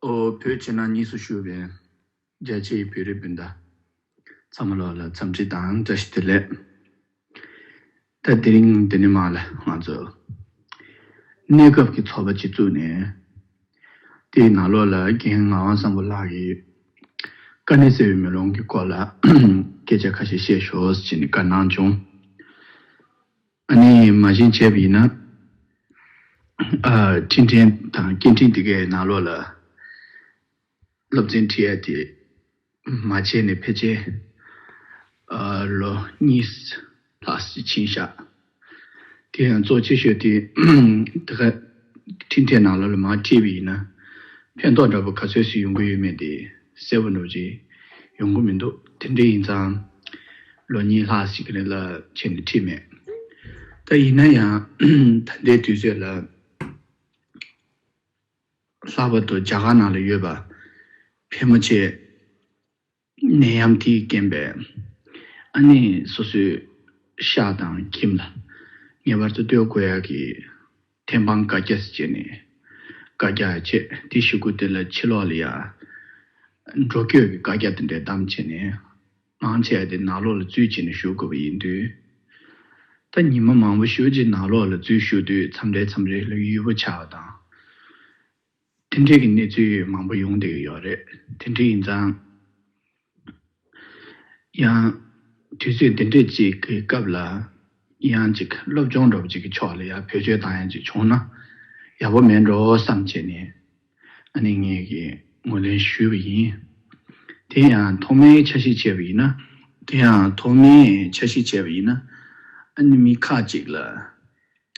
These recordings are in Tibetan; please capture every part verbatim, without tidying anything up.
ཨོ། བོད་ཕྱི་ནང་གཉིས་སུ་བཞུགས་པའི་རྒྱ་ཆེའི་བོད་རིགས་སྤུན་ཟླ་ཚང་མ་ལོག་ལ་འཚམས་འདྲི་དང་བཀྲ་ཤིས་བདེ་ལེགས། ད་དེ་རིང་འདི་ནས་མར་ལ་ང་ཚོ་གནས་སྐབས་ཀྱི་ཚོགས་པ་ཅིག་བཙུགས་ནས། དེའི་ནང་ལོགས་ལ་རྒན་ངག་དབང་བཟང་པོ་ལགས་ཀྱིས་དཀའ་གནད་གསལ་བའི་མེ་ལོང་གི་སྐོར་ལ་སྐད་ཆ་ཁ་ཤས་བཤད་ཤོག་ཟེར་ནས་བཀའ་གནང་བྱུང་། ཨ་ནི་མ་གཞི་བྱས་པ་ཡིན་ན། ཨ། འཕྲིན་ཕྲན་དང་སྐད་འཕྲིན་དེ་གའི་ནང་ལོགས་ལ་སློབ་ཚན་ཁྲིད་ཡ་དེ་མ་བྱས་ནས་ཕལ་ཆེར་ཨ་ལོ་གཉིས་ལྷག་ཙམ་ཕྱིན་ཤག་དེ་ཡང་གཙོ་ཆེ་ཤོས་དེ་དེ་ག་འཕྲིན་ཕྲན་ནང་ལོགས་ལ་མར་ཁྲིད་པ་ཡིན་ན་ཕན་ཐོགས་འདྲ་པོ་ག་ཚོད་ཙམ་ཡོང་གི་ཡོད་མེད་དེ་གསལ་པོ་འདྲ་པོ་ཅིག་ཡོང་གི་མི་འདུག་དེ་འདྲ་ཡིན་ཙང་ལོ་གཉིས་ལྷག་ཙམ་གྱི་རིང་ལ་བྱས་ནས་ཁྲིད་མེད། ད་ཡིན་ན་ཡང་ད་ལྟའི་དུས་ཚོད་ལ། ལྷག་པར་དུ་རྒྱ་གར་ནང་ལ་ཡོད་པ་ཕལ་མོ་ཆེ་ནད་ཡམས་དེའི་རྐྱེན་པས་ཨ་ནི་སོ་སོའི་ཤ་དང་ཁྱིམ་ལ་ངེས་པར་དུ་ལྟོས་དགོས་ཡག་གི་ཐེམ་སྤང་བཀའ་རྒྱ་ཟེར་བྱས་ནས་བཀའ་རྒྱ་བྱས། དེ་གཞུག་གུ་དེ་ལ་ཕྱི་ལོགས་ལ་ཡ་འགྲོ་སྐྱོད་ཀྱི་བཀའ་རྒྱ་དེ་འདྲ་བསྡམས་བྱས་ནས། མང་ཆེ་བ་དེ་ནང་ལོགས་ལ་འཛུལ་བྱས་ནས་བཞུགས་དགོས་པ་ཡིན་དུས། ད་ཉི་མ་མང་པོ་ཞེ་པོ་ཅིག་ནང་ལོགས་ལ་འཛུལ་བཞུགས་དུས་མཚམས་རེ་མཚམས་རེ་ལ་ཡུར་བུ་ཆགས་པ་དང་། དེ་འདྲའི་གི་གནས་ཚུལ་མང་པོ་ཡོང་བསྡད་ཀྱི་ཡོད་རེད། དེ་འདྲ་ཡིན་ཙང་། ཡང་དུས་ཚོད་འདི་འདྲས་ཅིག་གི་སྐབས་ལ་ཡང་ཅིག་སློབ་སྦྱོང་འདྲ་པོ་ཅིག་གི་ཕྱོགས་ལ་ཡང་བེད་སྤྱོད་བཏང་ཡ་ཅིག་བྱུང་ན་ཡག་པོ་མེད་འགྲོ་བསམ་བྱས་ནས། ཨ་ནི་ངས་ཀྱིས་ངོས་ལེན་ཞུས་པ་ཡིན། དེ་ཡང་ཐོག་མའི་འཆར་གཞི་བྱས་པ་ཡིན་ན། དེ་ཡང་ཐོག་མའི་འཆར་གཞི་བྱས་པ་ཡིན་ན། ཨ་ནི་མི་ཁག་ཅིག་ལ།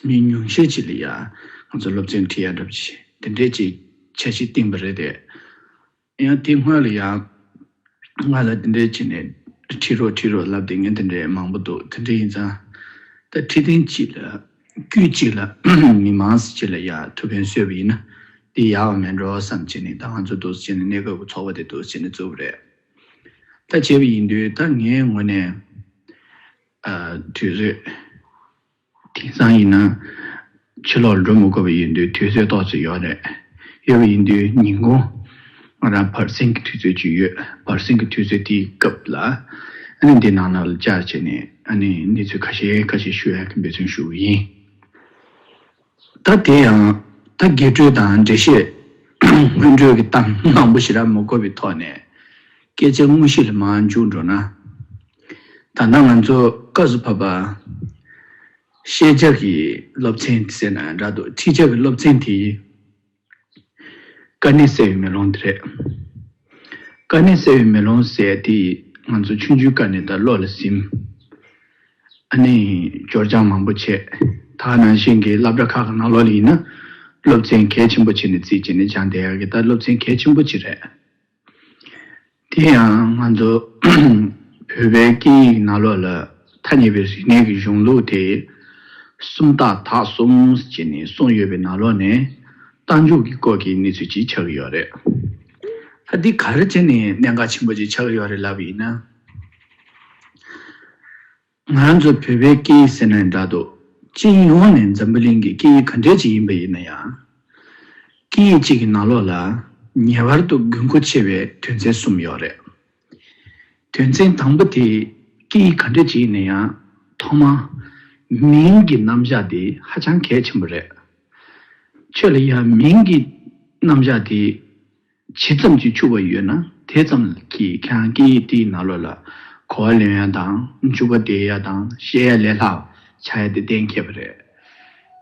མི་ཉུང་ཤས་ཅིག་ལ་ཡང་ང་ཚོ་སློབ་ཚན་ཁྲིད་ཡ་འདྲ་པོ་ཅིག་དེ་འདྲས་ཅིག་འཆར་གཞི་བཏིང་པ་རེད་དེ། ཡང་དེ་སྔོན་ལ་ཡང་ང་ལ་དེ་འདྲས་བྱས་ནས་ཁྲིད་རོགས་ཁྲིད་རོགས་ལབ་བསྡད་མཁན་དེ་འདྲས་མང་པོ་འདུག་དེ་འདྲས་ཡིན་ཙང་། ད་ཁྲིད་ཐེངས་གཅིག་ལ་དཀྱུས་གཅིག་ལ་མི་མང་ཙམ་ཅིག་ལ་ཡ་ཐུགས་ཕན་གསོས་པ་ཡིན་ན་འདི་ཡག་པ་མེད་འགྲོ་བསམ་བྱས་ནས། ད་ང་ཚོ་འདུག་སེ་བྱས་ནས་གནས་སྐབས་ཀྱི་ཚོགས་པ་དེ་འདུག་སེ་བྱས་ནས་བཙུགས་པ་རེད། ད་བྱས་པ་ཡིན་དུས་ད་ངའི་ངོས་ནས་ཨ་དུས་ཚོད། དེང་སང་ཡིན་ན་ཕྱི་ལོགས་འགྲོ་མི་དགོས་པ་ཡིན་དུས་དུས་ཚོད་ཏོག་ཙམ་ཡོད་རེད། ཡོད་པ་ཡིན་དུས་ཉིན་གུང་ང་རང་བར་གསེང་གི་དུས་ཚོད་ཅིག་ཡོད། བར་གསེང་གི་དུས་ཚོད་དེའི་སྐབས་ལ་ཨ་ནི་འདི་ནང་ལ་བཅར་བྱས་ནས་ཨ་ནི་གནས་ཚུལ་ཁ་ཤས་ཁ་ཤས་ཞུ་ཡག་གི་འབད་བརྩོན་ཞུ་གི་ཡིན། ད་དེ་ཡང་ད་རྒྱས་སྤྲོས་དང་འགྲེལ་བཤད་སྔོན་འགྲོའི་གི་གཏམ་མང་པོ་ཞེ་དྲག་མ་དགོས་པའི་ཐོག་ནས་སྐད་ཆ་དངོས་གཞི་ལ་མར་འཇུག་འགྲོ་ན། ད་ལྟ་ང་ཚོ་སྐབས་སུ་བབ་པ་ཤེས་བྱ་གི་སློབ་ཚན་ཟེར་ན་འདྲ་འདུག་ཁྲིད་བྱ་གི་སློབ་ཚན་དེ་དཀའ་གནད་གསལ་བའི་མེ་ལོང་དེ་རེད། དཀའ་གནད་གསལ་བའི་མེ་ལོང་ཟེར་དེ་ང་ཚོ་ཆུང་ཆུང་སྐབས་ནས་ད་བློ་ལ་ཟིན། ཨ་ནི་སྐྱོར་སྦྱང་མང་པོ་བྱས། ད་ནང་བཞིན་གྱི་སློབ་གྲྭ་ཁག་གི་ནང་ལོགས་ལ་ཡིན་ན་སློབ་ཚན་གལ་ཆེན་པོ་བྱས་ནས་རྩིས་བྱས་ནས་སྦྱངས་བསྡད་ཡག་གི་ད་སློབ་ཚན་གལ་ཆེན་པོ་ཅིག་རེད། དེ་ཡང་ང་ཚོ་བོད་པའི་སྐད་ཡིག་ནང་ལོགས་ལ་ཐ་སྙད་པའི་རིག་གནས་ཀྱི་གཞུང་ལུགས་དེ་སུམ་རྟགས་དག་གསུམ་ཟེར་ནས་གསུངས་ཡོད་པའི་ནང་ལོགས་ནས་རྟགས་འཇུག་གི་སྐོར་གྱི་གནས་ཚུལ་ཅིག་ཆགས་ཀྱི་ཡོད་རེད། ད་འདི་ག་རེ་བྱས་ནས་གནད་འགག་ཆེན་པོ་ཅིག་ཆགས་ཀྱི་ཡོད་རེད་ལབ་པ་ཡིན་ན། ང་རང་ཚོ་བོད་པའི་སྐད་ཡིག་ཟེར་ན་འདྲ་འདུག་སྤྱི་ཡོངས་ནས་འཛམ་བུ་གླིང་གི་སྐད་ཡིག་ག་འདྲས་ཅིག་ཡིན་པ་ཡིན་ན་ཡང་། སྐད་ཡིག་གཅིག་གི་ནང་ལོགས་ལ་ངེས་པར་དུ་དགོས་མཁོ་ཆེ་བའི་དོན་ཚན་གསུམ་ཡོད་རེད། དོན་ཚན་དང་པོ་དེ་སྐད་ཡིག་ག་འདྲས་ཅིག་ཡིན་ན་ཡང་ཐོག་མ་མིང་གི་རྣམ་གཞག་དེ་ཧ་ཅང་གལ་ཆེན་པོ་རེད། ཁྱོད་ལ་ཡང་མིང་གི་རྣམ་གཞག་དེ་ཇི་ཙམ་གྱིས་ཕྱུག་པ་ཡོད་ན་དེ་ཙམ་གྱིས་ཁྱེད་རང་སྐད་ཡིག་དེའི་ནང་ལོགས་ལ་གོ་བ་ལེན་ཡ་དང་འཇུག་པ་བསྡད་ཡ་དང་བཤད་ཡ་ལས་སླ་བ་ཆགས་ཡ་དེ་གཏན་འཁེལ་བ་རེད།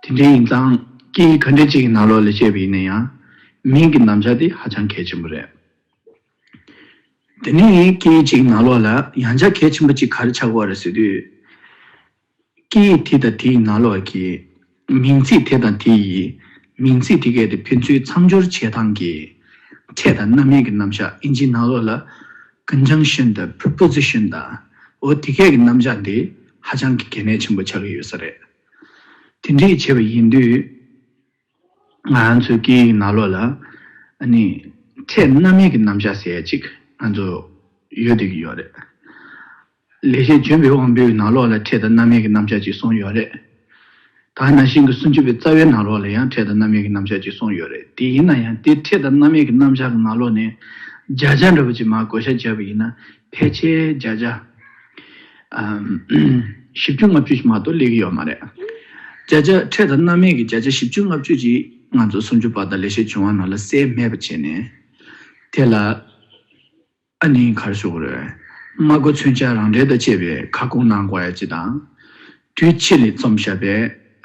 དེ་འདྲ་ཡིན་ཙང་སྐད་ཡིག་ག་འདྲ་ཅིག་གི་ནང་ལོགས་ལ་བཤད་པ་ཡིན་ན་ཡང་མིང་གི་རྣམ་གཞག་དེ་ཧ་ཅང་གལ་ཆེན་པོ་རེད། དེ་ནས་སྐད་ཡིག་ཅིག་ནང་ལོགས་ལ་ཡང་བསྐྱར་གལ་ཆེན་པོ་ཅིག་ག་རེ་ཆགས་ཀྱི་ཡོད་རེད་ཟེར་དུས། སྐད་ཡིག་དེ་དང་དེའི་ནང་ལོགས་ཀྱི་མིང་ཚིག་དེ་དང་དེ་ཡི་མིང་ཚིག་དེ་གའི་དེ་ཕན་ཚུན་མཚམས་སྦྱོར་བྱེད་སྟངས་ཀྱི་ཕྲད་དང་རྣམ་དབྱེ་གི་རྣམ་གཞག་ཨིན་ཇིའི་ནང་ལོགས་ལ་conjunction དང་preposition དང་འོ་དེ་གའི་གི་རྣམ་གཞག་འདི་ཧ་ཅང་གི་གལ་གནད་ཆེན་པོ་ཆགས་ཀྱི་ཡོད་ས་རེད། དེ་འདྲས་བྱས་པ་ཡིན་དུས། ང་རང་ཚོའི་སྐད་ཡིག་ནང་ལོགས་ལ་ཨ་ནི་ཕྲད་རྣམ་དབྱེ་གི་རྣམ་གཞག་ཟེར་ཡ་གཅིག་ང་ཚོ་ཡོད་བསྡད་ཀྱི་ཡོད་རེད། ལེགས་བཤད་ལྗོན་པའི་དབང་པོའི་ནང་ལོགས་ལ་ཕྲད་དང་རྣམ་དབྱེ་གི་རྣམ་གཞག་ཅིག་གསུངས་ཡོད་རེད། ད་ནང་བཞིན་གྱི་སུམ་ཅུ་པའི་རྩ་བའི་ནང་ལོགས་ལ་ཡང་འཕྲལ་དང་རྣམ་དབྱེ་གི་རྣམ་གཞག་ཅིག་གསུངས་ཡོད་རེད། དེ་ཡིན་ན་ཡང་དེ་འཕྲལ་དང་རྣམ་དབྱེ་གི་རྣམ་གཞག་གི་ནང་ལོགས་ནས་བརྒྱ་ཆ་འདྲ་པོ་ཅིག་མར་བགོ་བཤའ་བརྒྱབ་པ་ཡིན་ན། ཕལ་ཆེར་བརྒྱ་ཆ་ཨམ་བཞི་བཅུ་ལྔ་བཅུ་ཞིག་མ་གཏོགས་སླེབས་ཀྱི་ཡོད་མ་རེད། བརྒྱ་ཆ་འཕྲལ་དང་རྣམ་དབྱེ་གི་བརྒྱ་ཆ་བཞི་བཅུ་ལྔ་བཅུ་ཅིག་ང་ཚོ་སུམ་ཅུ་པ་དང་ལེགས་བཤད་ལྗོན་དབང་ནང་ལ་གསལ་མེད་པ་བྱས་ནས། དེ་ལ་ཨ་ནི་ག་རེ་ཞུ་དགོས་རེད། སྨྲ་སྒོ་མཚོན་ཆ་རང་འགྲེལ་དང་བཅས་པའི་ཁ་སྐོང་གནང་དགོས་ཡ་ཅིག་དང་། དུས་ཕྱིས་ལ་རྩོམ་བཞག་པའི་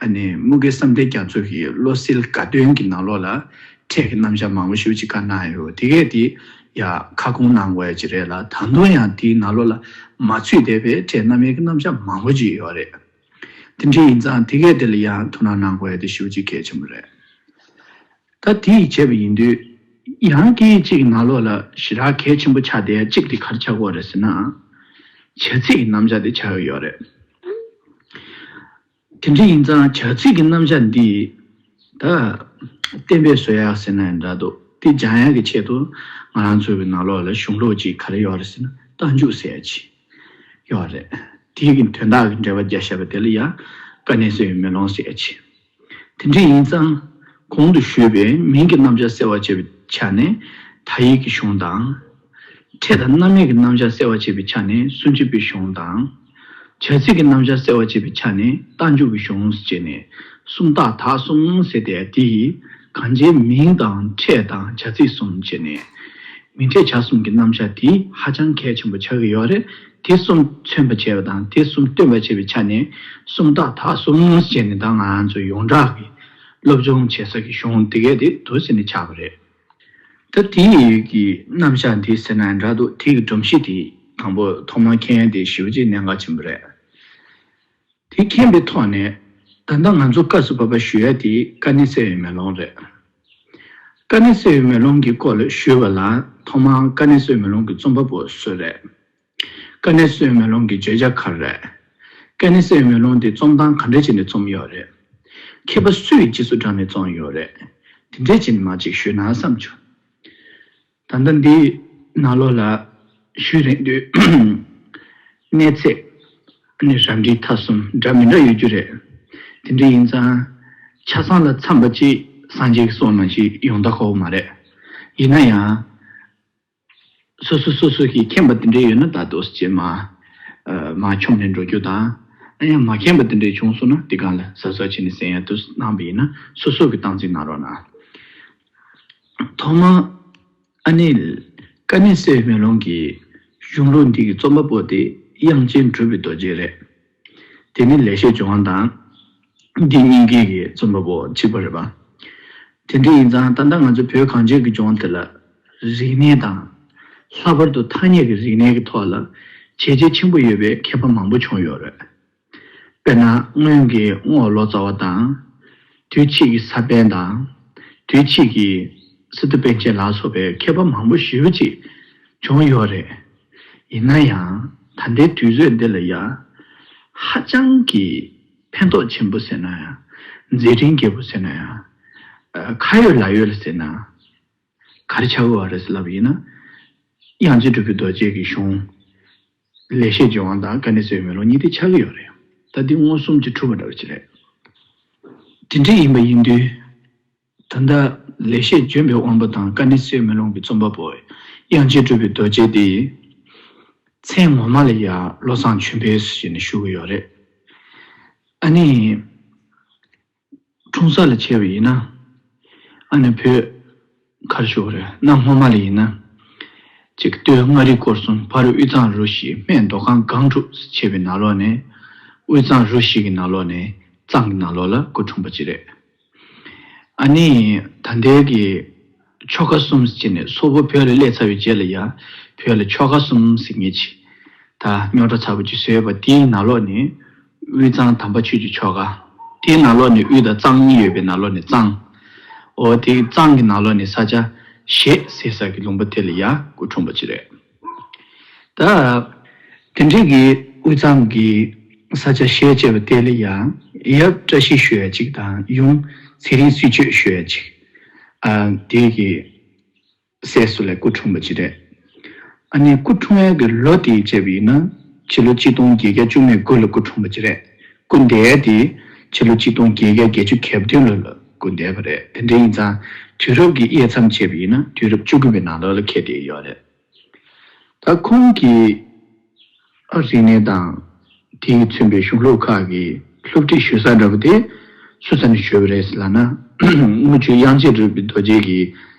ཨ་ནི་དམུ་དགེ་བསམ་གཏན་རྒྱ་མཚོ་གི་བློ་གསལ་དགའ་སྟོན་གྱི་ནང་ལོགས་ལ་འཕྲལ་གྱི་རྣམ་གཞག་མང་པོ་ཞེ་པོ་ཅིག་བཀའ་གནང་ཡོད། དེ་གས་དེ་ཡ་ཁ་སྐོང་གནང་དགོས་ཡ་ཅིག་རེད་ལ། ད་དུང་ཡང་དེའི་ནང་ལོགས་ལ་མ་ཚུད་བསྡད་པའི་འཕྲལ་རྣམ་དབྱེ་གི་རྣམ་གཞག་མང་པོ་ཅིག་ཡོད་རེད། དེ་འདྲ་ཡིན་ཙང་དེ་གས་དེ་ལ་ཡང་ཐུགས་སྣང་གནང་དགོས་ཡ་དེ་ཞེ་པོ་ཅིག་གལ་ཆེན་པོ་རེད། ད་དེ་ཡིས་བྱས་པ་ཡིན་དུས། ཡང་སྐད་ཡིག་གཅིག་གི་ནང་ལོགས་ལ་ཞེ་དྲག་གལ་ཆེན་པོ་ཆགས་བསྡད་ཡ་གཅིག་དེ་ག་རེ་ཆགས་ཀྱི་ཡོད་རེད་ཟེར་ན། བྱ་ཚིག་གི་རྣམ་གཞག་དེ་ཆགས་ཀྱི་ཡོད་རེད། དེ་འདྲ་ཡིན་ཙང་བྱ་ཚིག་གི་རྣམ་གཞག་འདི་ད་གཏན་འབེབས་བཟོ་ཡག་ཟེར་ན་ཡང་འདྲ་འདུག་དེ་སྦྱང་ཡག་གི་ཆེད་དུ་ང་རང་ཚོའི་གི་ནང་ལོགས་ལ་གཞུང་ལུགས་ཅིག་ག་རེ་ཡོད་རེད་ཟེར་ན། རྟགས་འཇུག་ཟེར་ཡག་ཅིག་ཡོད་རེད། དེའི་གི་དོན་དག་གི་འགྲེལ་པ་རྒྱག་བཞག་པ་དེ་ལ་ཡང་དཀའ་གནད་གསལ་བའི་མེ་ལོང་ཟེར་ཡག་ཅིག་དེ་འདྲ་ཡིན་ཙང་གོང་དུ་ཞུས་པའི་མིང་གི་རྣམ་གཞག་གསལ་བར་བྱེད་པའི་ཆ་ནས་དག་ཡིག་གི་གཞུང་དང་། འཕྲལ་དང་རྣམ་དབྱེ་གི་རྣམ་གཞག་གསལ་བར་བྱེད་པའི་ཆ་ནས་སུམ་ཅུ་པའི་གཞུང་དང་། བྱ་ཚིག་གི་རྣམ་གཞག་གསལ་བར་བྱེད་པའི་ཆ་ནས་རྟགས་འཇུག་གི་གཞུང་ཟེར་ནས་སུམ་རྟགས་དག་གསུམ་ཟེར་ཏེ། དེ་ཡིས་གང་ཇི་མིང་དང་འཕྲལ་དང་བྱ་ཚིག་གསུམ་བྱས་ནས་མིང་འཕྲལ་བྱ་གསུམ་གྱི་རྣམ་གཞག་དེ་ཧ་ཅང་གལ་ཆེན་པོ་ཆགས་ཀྱི་ཡོད་རེད། དེ་གསུམ་མཚོན་པར་བྱས་པ་དང་དེ་གསུམ་སྟོན་པར་བྱེད་པའི་ཆ་ནས་སུམ་རྟགས་དག་གསུམ་ཟེར་ནས་ད་ང་རང་ཚོ་ཡོངས་གྲགས་ཀྱི་སློབ་སྦྱོང་བྱེད་ས་ཀྱི་གཞུང་དེ་གས་དེ་འདུག་ཟེར་ནས་ཆགས་པ་རེད། ད་དེའི་གི་རྣམ་གཞག་འདི་ཟེར་ན་འདྲ་འདུག་དེའི་གི་སྒྲོམ་གཞི་དེ་དང་པོ་ཐོག་མར་མཁྱེན་ཡ་དེ་ཞེ་པོ་ཅིག་གནད་འགག་ཆེན་པོ་རེད། དེ་མཁྱེན་པའི་ཐོག་ནས་ད་ལྟ་ང་ཚོ་སྐབས་སུ་བབ་པ་ཞུ་ཡ་དེ་དཀའ་གནད་གསལ་བའི་མེ་ལོང་རེད། དཀའ་གནད་གསལ་བའི་མེ་ལོང་གི་སྐོར་ལ་ཞུས་པ་ལ་ཐོག་མར་དཀའ་གནད་གསལ་བའི་མེ་ལོང་གི་རྩོམ་པ་པོ་སུ་རེད། དཀའ་གནད་གསལ་བའི་མེ་ལོང་གི་བརྗོད་བྱ་ག་རེ་རེད། དཀའ་གནད་གསལ་བའི་མེ་ལོང་དེ་རྩོམ་སྟངས་ག་འདྲ་བྱས་ནས་རྩོམ་ཡོད་རེད། མཁས་པ་སུ་ཡི་རྗེས་སུ་འབྲངས་ནས་རྩོམ་ཡོད་རེད། དེ་འདྲ་བྱས་ནས་མར་ཅིག་ཞུས་ན་བསམ་བྱུང་། ད་ལྟ་འདི་ནང་ལོགས་ལ་ཞུས་རན་དུས་གནས་ཚད་ནི་རབ་འབྲིང་ཐ་གསུམ་འདྲ་མི་འདྲ་ཡོད་རྒྱུ་རེད། དེ་འདྲ་ཡིན་ཙང་ཆ་ཚང་ལ་འཚམས་པ་ཅིག་སངས་རྒྱས་ཀྱི་གསུང་ནང་བཞིན་ཡོང་ད་ཁག་པོ་མ་རེད། ཡིན་ན་ཡང་སོ་སོ་སོ་སོ་གི་མཁྱེན་པ་དེ་འདྲ་ཡོད་ན་ད་དུ་ཅེས་མ་མ་འཁྱོངས་ནས་འགྲོ་རྒྱུ་དང་། ཡང་མ་མཁྱེན་པ་དེ་འདྲ་བྱུང་སོང་ན་དེ་གང་ལ་གཟབ་གཟབ་བྱས་ནས་གསན་ཡ་དུ་གནང་པ་ཡིན་ན་སོ་སོ་གི་སྟངས་འཛིན་གནང་རོགས་གནང་། ཐོག་མ་ཨ་ནི་དཀའ་གནད་གསལ་བའི་མེ་ལོང་གི་གཞུང་ལུགས་འདི་གི་རྩོམ་པ་པོ་དེ་དབྱངས་ཅན་གྲུབ་པའི་རྡོ་རྗེ་རེད། དེ་ནི་ལེགས་བཤད་ལྗོན་དབང་དང་འདི་གཉིས་ཀའི་གི་རྩོམ་པ་པོ་གཅིག་པ་རེད་པ། དེ་འདྲ་ཡིན་ཙང་ད་ལྟ་ང་ཚོ་བོད་གངས་ཅན་གྱི་ལྗོངས་དེ་ལ་རིག་གནས་དང་། ལྷག་པར་དུ་ཐ་སྙད་ཀྱི་རིག་གནས་ཀྱི་ཐོག་ལ་བྱས་རྗེས་ཆེན་པོ་ཡོད་པའི་མཁས་པ་མང་པོ་བྱུང་ཡོད་རེད། དཔེར་ན་སྔོན་གྱི་རྔོག་ལོ་ཙཱ་བ་དང་། དུས་ཕྱིས་ཀྱི་ས་པཎ་དང་། དུས་ཕྱིས་ཀྱི་སི་ཏུ་པཎ་ཆེན་ལ་སོགས་པའི་མཁས་པ་མང་པོ་ཞེ་པོ་ཅིག་བྱུང་ཡོད་རེད། ཡིན་ན་ཡང་ད་ལྟའི་དུས་ཚོད་འདི་ལ་ཡ་ཧ་ཅང་གི་ཕན་ཐོགས་ཆེན་པོ་ཟེར་ན་ཡང་། མཛད་འཕྲིན་རྒྱས་པོ་ཟེར་ན་ཡང་། ཁ་ཡོད་ལག་ཡོད་ལ་ཟེར་ན། ག་རེ་ཆགས་ཀྱི་ཡོད་རེད་ཟེར་ལབ་པ་ཡིན་ན། དབྱངས་ཅན་གྲུབ་པའི་རྡོ་རྗེ་གི་གཞུང་། ལེགས་བཤད་ལྗོན་དབང་དང་དཀའ་གནད་གསལ་བའི་མེ་ལོང་གཉིས་དེ་ཆགས་ཀྱི་ཡོད་རེད། ད་འདི་མངོན་སུམ་གྱིས་གྲུབ་པ་འདྲ་བ་ཅིག་རེད། དེ་འདྲ་ཡིན་པ་ཡིན་དུས། ད་ལྟ་ལེགས་བཤད་ལྗོན་པའི་དབང་པོ་དང་དཀའ་གནད་གསལ་བའི་མེ་ལོང་གི་རྩོམ་པ་པོ། དབྱངས་ཅན་གྲུབ་པའི་རྡོ་རྗེ་དེ། མཚན་ངོ་མ་ལ་ཡ་བློ་བཟང་ཆོས་འཕེལ་ཟེར་ནས་ཞུ་གི་ཡོད་རེད། ཨ་ནི། འཁྲུངས་ས་ལ་བྱས་པ་ཡིན་ན། ཨ་ནི་བོད་གར་ཞོག་རེད་གནའ་སྔོན་མ་ལ་ཡིན་ན། གཅིག་སྟོད་མངའ་རིས་སྐོར་གསུམ་བར་དབུས་གཙང་རུ་བཞི། སྨད་མདོ་ཁམས་སྒང་དྲུག་བྱས་པའི་ནང་ལོགས་ནས། དབུས་གཙང་རུ་བཞི་གི་ནང་ལོགས་ནས་གཙང་གི་ནང་ལོགས་ལ་སྐུ་འཁྲུངས་པ་ཅིག་རེད། ཨ་ནི་ད་ལྟའི་གི་ཆོལ་ཁ་གསུམ་ཟེར་ནས་སོག་པོ་བོད་ལ་སླེབས་ཚར་བའི་རྗེས་ལ་ཡ་བོད་ལ་ཆོལ་ཁ་གསུམ་ཟེར་མཁན་ཅིག་ད་རྙོག་དྲ་ཚ་པོ་ཅིག་བཟོས་པ་དེའི་ནང་ལོགས་ནས་དབུས་གཙང་དམ་པ་ཆོས་ཀྱི་ཆོལ་ཁ། དེའི་ནང་ལོགས་ནས་དབུས་དང་གཙང་གཉིས་ཡོད་པའི་ནང་ལོགས་ནས་གཙང་། འོ་དེ་གཙང་གི་ནང་ལོགས་ནས་ས་ཆ་བཞེས་ཟེར་ས་གི་ལུང་པ་དེ་ལ་ཡ་སྐུ་འཁྲུངས་པ་ཅིག་རེད། ད། དེ་འདྲའི་གི་དབུས་གཙང་གི་ས་ཆ་བཞེས་བྱས་པ་དེ་ལ་ཡང་ཡབ་བཀྲ་ཤིས་ཞུ་ཡ་གཅིག་དང་ཡུམ་ཚེ་རིང་སྲིད་གཅོད་ཞུ་ཡ་གཅིག་ཨ་དེ་གི་སྲས་སུ་ལ་སྐུ་འཁྲུངས་པ་ཅིག་རེད། ཨ་ནི་སྐུ་འཁྲུངས་ཡ་གི་ལོ་དེ་བྱས་པ་ཡིན་ན་ཕྱི་ལོ་གཅིག་སྟོང་བརྒྱད་བརྒྱ་བཅུ་མེད་དགུ་ལ་སྐུ་འཁྲུངས་པ་ཅིག་རེད། སྐུ་འདས་དེ་ ཕྱི་ལོ་ཆིག་སྟོང་བརྒྱད་བརྒྱ་བརྒྱད་ཅུ་གྱ་བདུན་ལོ་ལ་སྐུ་འདས་པ་རེད། དེ་འདྲ་ཡིན་ཙང་དུས་རབས་ཀྱི་དབྱེ་མཚམས་བྱས་པ་ཡིན་ན་དུས་རབས་བཅུ་དགུ་པའི་ནང་ལོགས་ལ་འཁེལ་བསྡད་ཡོད་རེད། ད་ཁོང་གི་རིག་གནས་དང་དེས་མཚོན་པའི་གཞུང་ལུགས་ཁག་གི་སློབ་ཁྲིད་ཞུ་ས་འདྲ་པོ་དེ་སུ་ས་ནས་ཞུས་པ་རེད་ལབ་ན། དངུལ་ཆུ་དབྱངས་ཅན་གྲུབ་པའི་རྡོ་རྗེ་གི་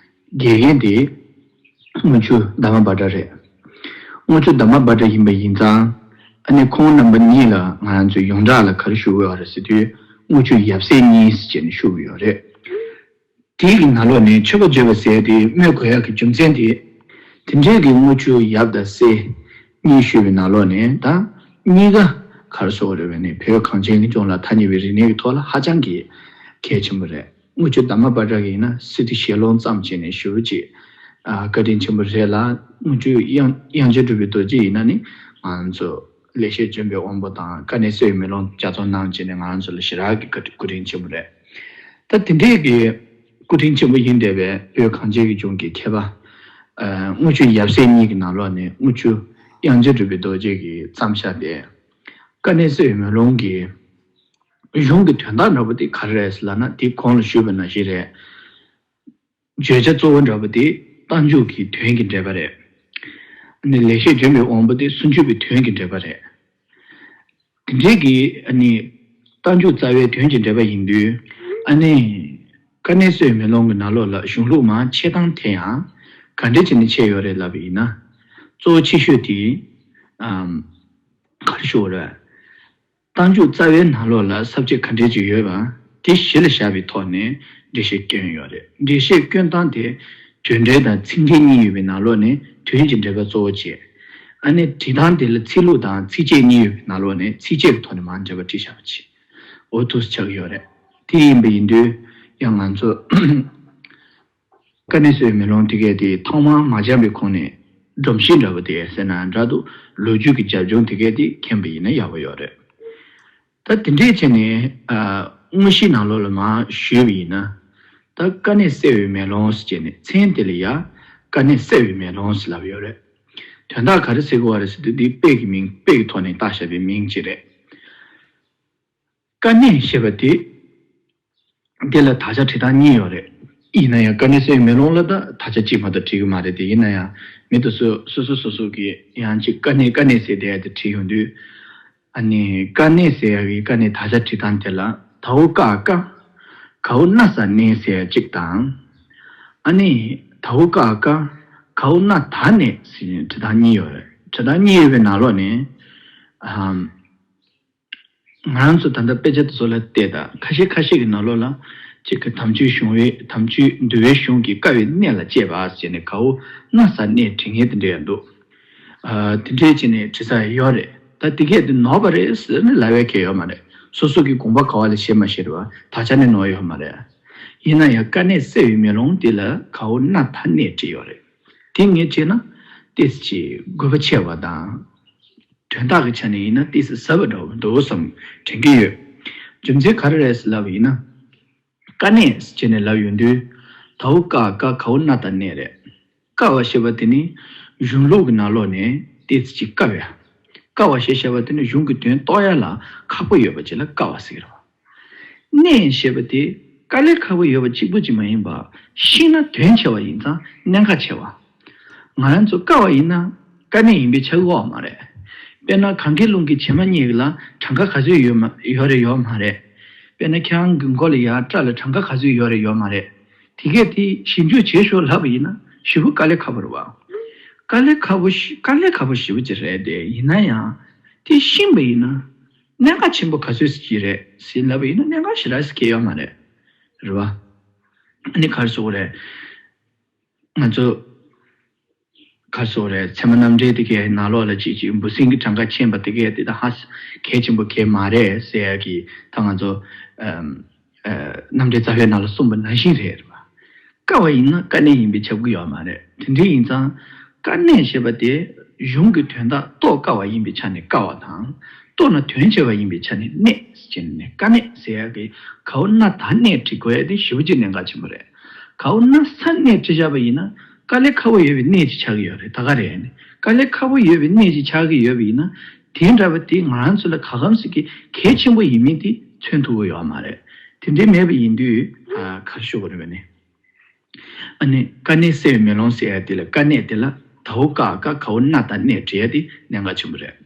དགེ་རྒན་དེ་དངུལ་ཆུ་དྷརྨ་བྷ་དྲ་རེད། དངུལ་ཆུ་དྷརྨ་བྷ་དྲ་ཡིན་པ་ཡིན་ཙང་། ཨ་ནི་ཁོང་རྣམ་པ་གཉིས་ལ་ང་རང་ཚོས་ཡོངས་གྲགས་ལ་ག་རེ་ཞུ་དགོས་པ་རེད་ཟེར་དུས། དངུལ་ཆུ་ཡབ་སྲས་གཉིས་ཟེར་བྱས་ནས་ཞུ་གི་ཡོད་རེད། དེའི་གི་ནང་ལོགས་ནས་མཆོད་པ་བརྗོད་པ་ཟེར་དེ་སྨོས་དགོས་ཡག་གི་རྒྱུ་མཚན་དེ། དེ་འདྲའི་གི་དངུལ་ཆུ་ཡབ་དང་སྲས་གཉིས་ཞུས་པའི་ནང་ལོགས་ནས་ད་གཉིས་ཀ་ག་རེ་ཟེར་དགོས་རེད་པས་ནི། བོད་གངས་ཅན་གྱི་ལྗོངས་ལ་ཐ་སྙད་པའི་རིག་གནས་ཀྱི་ཐོག་ལ་ཧ་ཅང་གི་གལ་ཆེན་པོ་རེད། དངུལ་ཆུ་དྷརྨ་བྷ་དྲ་གི་ཡིན་ན་སི་ཏུ་ཞལ་ལུང་བརྩམས་བྱས་ནས་ཞེ་པོ་ཅིག་ཨ་བཀའ་དྲིན་ཆེན་པོ་རེད་ལ། དངུལ་ཆུ་དབྱངས་དབྱངས་ཅན་གྲུབ་པའི་རྡོ་རྗེ་ཡིན་ན་ནི་ང་ཚོ་ལེགས་བཤད་ལྗོན་པའི་དབང་པོ་དང་དཀའ་གནད་གསལ་བའི་མེ་ལོང་ལྗགས་རྩོམ་གནང་བྱས་ནས་ང་རང་ཚོ་ལ་ཞེ་དྲག་གི་བཀའ་དྲིན་སྐུ་དྲིན་ཆེན་པོ་རེད། ད་དེ་འདྲའི་གི་སྐུ་དྲིན་ཆེན་པོ་ཡིན་བསྡད་པའི་བོད་གངས་ཅན་གྱི་ལྗོངས་ཀྱི་མཁས་པ། ཨ་དངུལ་ཆུ་ཡབ་སྲས་གཉིས་ཀྱི་ནང་ལོགས་ནས་དངུལ་ཆུ་དབྱངས་ཅན་གྲུབ་པའི་རྡོ་རྗེ་གིས་བརྩམས་བཞག་པའི་དཀའ་གནད་གསལ་བའི་མེ་ལོང་གི་གཞུང་གི་དོན་དག་འདྲ་པོ་དེ་ག་རེ་རེད་ཟེར་ལབ་ན། དེ་གོང་ལ་ཞུས་པ་ནང་བཞིན་རེད། བརྗོད་བྱ་གཙོ་བོ་འདྲ་པོ་དེ་རྟགས་འཇུག་གི་དོན་གྱི་འགྲེལ་པ་རེད། ཨ་ནི་ལེགས་བཤད་ལྗོན་པའི་དབང་པོ་དེ་སུམ་ཅུ་པའི་དོན་གྱི་འགྲེལ་པ་རེད། དེ་འདྲའི་གི་ཨ་ནི་རྟགས་འཇུག་རྩ་བའི་དོན་གྱི་འགྲེལ་པ་ཡིན་དུས། ཨ་ནི་དཀའ་གནད་གསལ་བའི་མེ་ལོང་གི་ནང་ལོགས་ལ་གཞུང་ལུགས་མར་ཕྱེ་སྟངས་དེ་ཡང་ག་འདྲ་བྱས་ནས་ཕྱེ་ཡོད་རེད་ལབ་པ་ཡིན་ན། གཙོ་བོ་ཆེ་ཤོས་དེ་ཨམ་ག་རེ་ཞུ་དགོས་རེད། རྟགས་འཇུག་རྩ་བའི་ནང་ལོགས་ལ་ས་བཅད་ག་འདྲས་ཅིག་ཡོད་པ་དེ་གཞི་ལ་བཞག་པའི་ཐོག་ནས་འགྲེལ་བཤད་བསྐྱོན་ཡོད་རེད། འགྲེལ་བཤད་བསྐྱོན་སྟངས་དེ་དོན་འགྲེལ་དང་ཚིག་འགྲེལ་གཉིས་ཡོད་པའི་ནང་ལོགས་ནས་དོན་གྱི་འགྲེལ་པ་གཙོ་བོ་བྱས། ཨ་ནི་བྲིས་སྟངས་དེ་ལ་ཚིག་ལྷུག་དང་ཚིགས་བཅད་གཉིས་ཡོད་པའི་ནང་ལོགས་ནས་ཚིགས་བཅད་ཀྱི་ཐོག་ནས་མར་འགྲེལ་པ་བྲིས་བཞག་པ་བྱས། འོ་འདུག་སེ་ཆགས་ཀྱི་ཡོད་རེད། དེ་ཡིན་པ་ཡིན་དུས་ཡང་ང་ཚོ་དཀའ་གནད་གསལ་བའི་མེ་ལོང་དེ་གས་དེ་ཐོག་མར་མ་སྦྱངས་པའི་གོང་ནས་སྒྲོམ་གཞི་འདྲ་པོ་དེ་ཟེར་ན་འདྲ་འདུག་ལོ་རྒྱུས་ཀྱི་རྒྱབ་ལྗོངས་དེ་གས་དེ་མཁྱེན་པ་ཡིན་ན་ཡག་པོ་ཡོད་རེད། ད་དེ་འདྲས་བྱས་ནས་ཨ་དངོས་གཞིའི་ནང་ལོགས་ལ་མར་ཞུས་པ་ཡིན་ན། ད་དཀའ་གནད་གསལ་བའི་མེ་ལོང་ཟེར་བྱས་ནས་མཚན་དེ་ལ་ཡ་དཀའ་གནད་གསལ་བའི་མེ་ལོང་ཟེར་ལབ་ཡོད་རེད། དོན་དག་ག་རེ་ཟེར་དགོས་པ་རེད་ཟེར་དུས། འདི་དཔེ་གི་མིང་། དཔེ་གི་ཐོག་ནས་བཏགས་བཞག་པའི་མིང་ཅིག་རེད། དཀའ་གནད་ཞེས་པ་དེ། དེ་ལ་དག་ཆ་བྲི་སྟངས་གཉིས་ཡོད་རེད། ཡིན་ན་ཡང་དཀའ་གནད་གསལ་བའི་མེ་ལོང་ལ་ད་དག་ཆ་གཅིག་མ་གཏོགས་བྲིས་ཀྱི་མ་རེད་དེ། ཡིན་ན་ཡང་མི་དེ་ཚོ་སོ་སོ་སོ་སོ་གི་ཡང་ཅིག་དཀའ་གནད་དཀའ་གནད་ཟེར་དེ་དེ་བྲིས་ཡོང་དུས། ཨ་ནི་དཀའ་གནད་ཟེར་ཡག་གི་དཀའ་གནད་དག་ཆ་བྲི་སྟངས་དེ་ལ། ད་འོ་ཀ་དཀའ། ག་འོ་གནའ་ས་གནས་ཟེར་ཡག་གཅིག་དང་། ཨ་ནི་ད་འོ་ཀ་དཀའ། ག་འོ་གནའ་ད་གནས་ཟེར་བྲི་སྟངས་གཉིས་ཡོད་རེད། བྲི་སྟངས་གཉིས་ཡོད་པའི་ནང་ལོགས་ནས། ཨམ། ང་རང་ཚོ་ད་ལྟ་དཔེ་ཆ་དེ་ཚོ་ལ་བལྟས་དང་། ཁ་ཤས་ཁ་ཤས་ཀྱི་ནང་ལོགས་ལ་གཅིག་གི་དམ་ཆོས་གཞུང་བའི། དམ་ཆོས་འདུལ་བའི་གཞུང་གི་དཀའ་བའི་གནད་ལ་དཔྱད་པ་ཟེར་ནས་ག་འོ་གནའ་ས་གནས་བྲི་མཁན་དེ་འདྲ་ཡང་འདུག་ཨ་དེ་འདྲས་བྱས་ནས་བྲི་ས་ཡོད་རེད། ད་དེ་གས་དེ་ནོར་བ་རེད་ཟེར་ནས་ལབ་ཡག་གི་ཡོད་མ་རེད། སོ་སོ་གི་དགོངས་པ་ག་བ་ལ་བཞེས་མ་བཞེས་རེད་བ། དག་ཆ་ནི་ནོར་ཡོད་མ་རེད། ཡིན་ན་ཡང་དཀའ་གནད་གསལ་བའི་མེ་ལོང་དེ་ལ་ག་འོ་གནའ་ད་གནས་བྲིས་ཡོད་རེད། དེ་ངས་བྱས་ན་ཏོག་ཙམ་ཅིག་དགོས་པ་ཆེ་བ་དང་། དོན་དག་གི་ཆ་ནས་ཡིན་ན་ཏོག་ཙམ་ཟབ་པ་འདྲ་བོ་འདུག་བསམ་དྲན་གྱི་ཡོད། རྒྱུ་མཚན་ག་རེ་རེད་ཟེར་ལབ་པ་ཡིན་ན། དཀའ་གནད་ཟེར་ནས་ལབ་ཡོང་དུས། ད་འོ་ཀ་དཀའ། ག་འོ་གནའ་ད་གནས་རེད། དཀའ་བ་ཞེས་པ་དེ་ནི་གཞུང་ལུགས་ཀྱི་ནང་ལོགས་ནས་ཏོག་ཙམ་ཅིག་དཀའ་བ། དཀའ་བ་ཞེས་བྱ་བ་དེ་ནི་གཞུང་གི་དོན་རྟོགས་ཡ་ལ་ཁག་པོ་ཡོད་པ་ཅིག་ལ་དཀའ་བ་ཟེར་གྱི་རེད་བ། གནད་ཞེས་པ་དེ་དཀའ་ལས་ཁག་པོ་ཡོད་པ་གཅིག་པུ་ཅིག་མ་ཡིན་པར། ཤེས་ན་དོན་ཆེ་བ་ཡིན་ཙང་གནད་འགག་ཆེ་བ། ང་རང་ཚོ་དཀའ་བ་ཡིན་ན་དཀའ་གནད་ཡིན་པས་ཆགས་ཀྱི་ཡོད་མ་རེད། དཔེར་ན་གངས་དཀར་ཀླུང་གི་བྱེ་མ་སྙེད་ལ་གྲངས་ཀ་ག་ཚོད་ཡོད་མ་ཡོད་རེད་ཡོད་མ་རེད། དཔེར་ན་ཁྱེད་རང་གི་མགོ་ལ་ཡ་སྐྲ་ལ་གྲངས་ཀ་ག་ཚོད་ཡོད་རེད་ཡོད་མ་རེད། དེ་གས་དེ་ཞིབ་འཇུག་བྱེད་ཤོག་ལབ་པ་ཡིན་ན་ཞེ་པོ་དཀའ་ལས་ཁག་པོ་རེད་བ། དཀའ་ལས་ཁག་པོ་ཞེ་དཀའ་ལས་ཁག་པོ་ཞེ་པོ་ཅིག་རེད་དེ། ཡིན་ན་ཡང་དེ་ཤེས་པ་ཡིན་ན། གནད་འགག་ཆེན་པོ་ག་ཚོད་ཅིག་རེད་ཟེར་ལབ་པ་ཡིན་ན་གནད་འགག་ཞེ་དྲག་ཞིག་གང་ཡང་ཡོད་མ་རེད། རེད་བ། ཨ་ནི་ག་རེ་ཟེར་དགོས་རེད། ང་ཚོ་ག་རེ་ཟེར་དགོས་རེད། ཚད་མ་རྣམ་འགྲེལ་དེ་གའི་ནང་ལོགས་ལ་ཅིག་ཅིག་འབུ་སྲིན་གྱི་གྲངས་ཀ་མཁྱེན་པ་དེ་གའི་དེ་ད་ཧ་གལ་ཆེན་པོ་གང་ཡང་མ་རེད་ཟེར་ཡག་གི། ད་ང་ཚོ་ཨམ། ཨ། རྣམ་འགྲེལ་རྩ་བའི་ནང་ལ་གསུངས་པ་ནང་བཞིན་རེད། རེད་བ། དཀའ་བ་ཡིན་ན་དཀའ་གནད་ཡིན་པས་ཁྱབ་ཀྱི་ཡོད་མ་རེད། དེ་འདྲ་ཡིན་ཙང་། དཀའ་གནད་ཞེས་པ་དེ་གཞུང་གི་དོན་དག་རྟོགས་དཀའ་བ་ཡིན་པའི་ཆ་ནས་དཀའ་བ་དང་། རྟོགས་ན་དོན་ཆེ་བ་ཡིན་པའི་ཆ་ནས་གནད་ཟེར་ནས། དཀའ་གནད་ཟེར་ཡག་གི་ག་འོ་གནའ་ད་གནས་བྲི་དགོས་ཡག་དེ་ཞེ་པོ་ཅིག་གནད་འགག་ཆེན་པོ་རེད། ག་འོ་གནའ་ས་གནས་བྲི་བཞག་པ་ཡིན་ན་དཀའ་ལས་ཁག་པོ་ཡོད་པའི་གནས་ཅིག་ཆགས་ཀྱི་ཡོད་རེད། ད་ག་རེད། དཀའ་ལས་ཁག་པོ་ཡོད་པའི་གནས་ཅིག་ཆགས་ཀྱི་ཡོད་པ་ཡིན་ན། དེ་འདྲ་བ་དེ་ང་རང་ཚོ་ལ་ག་གམ་ཞིག་གི་གལ་ཆེན་པོ་ཡིན་མིན་དེ་ མཚོན་ཐུབ་ཀྱི་ཡོད་མ་རེད། དེ་འདྲའི་མེད་པ་ཡིན་དུས་ཨ་ག་རེ་ཞུ་དགོས་རེད་པས་ནི། ཨ་ནི་དཀའ་གནད་སེལ་བའི་མེ་ལོང་ཟེར་ཡ་དེ་ལ་དཀའ་གནད་དེ་ལ་དའོ་ཀ་ཀ་གའོ་ན་ད་གནད་འབྲི་ཡ་དེ་གནད་འགག་ཆེན་པོ་རེད།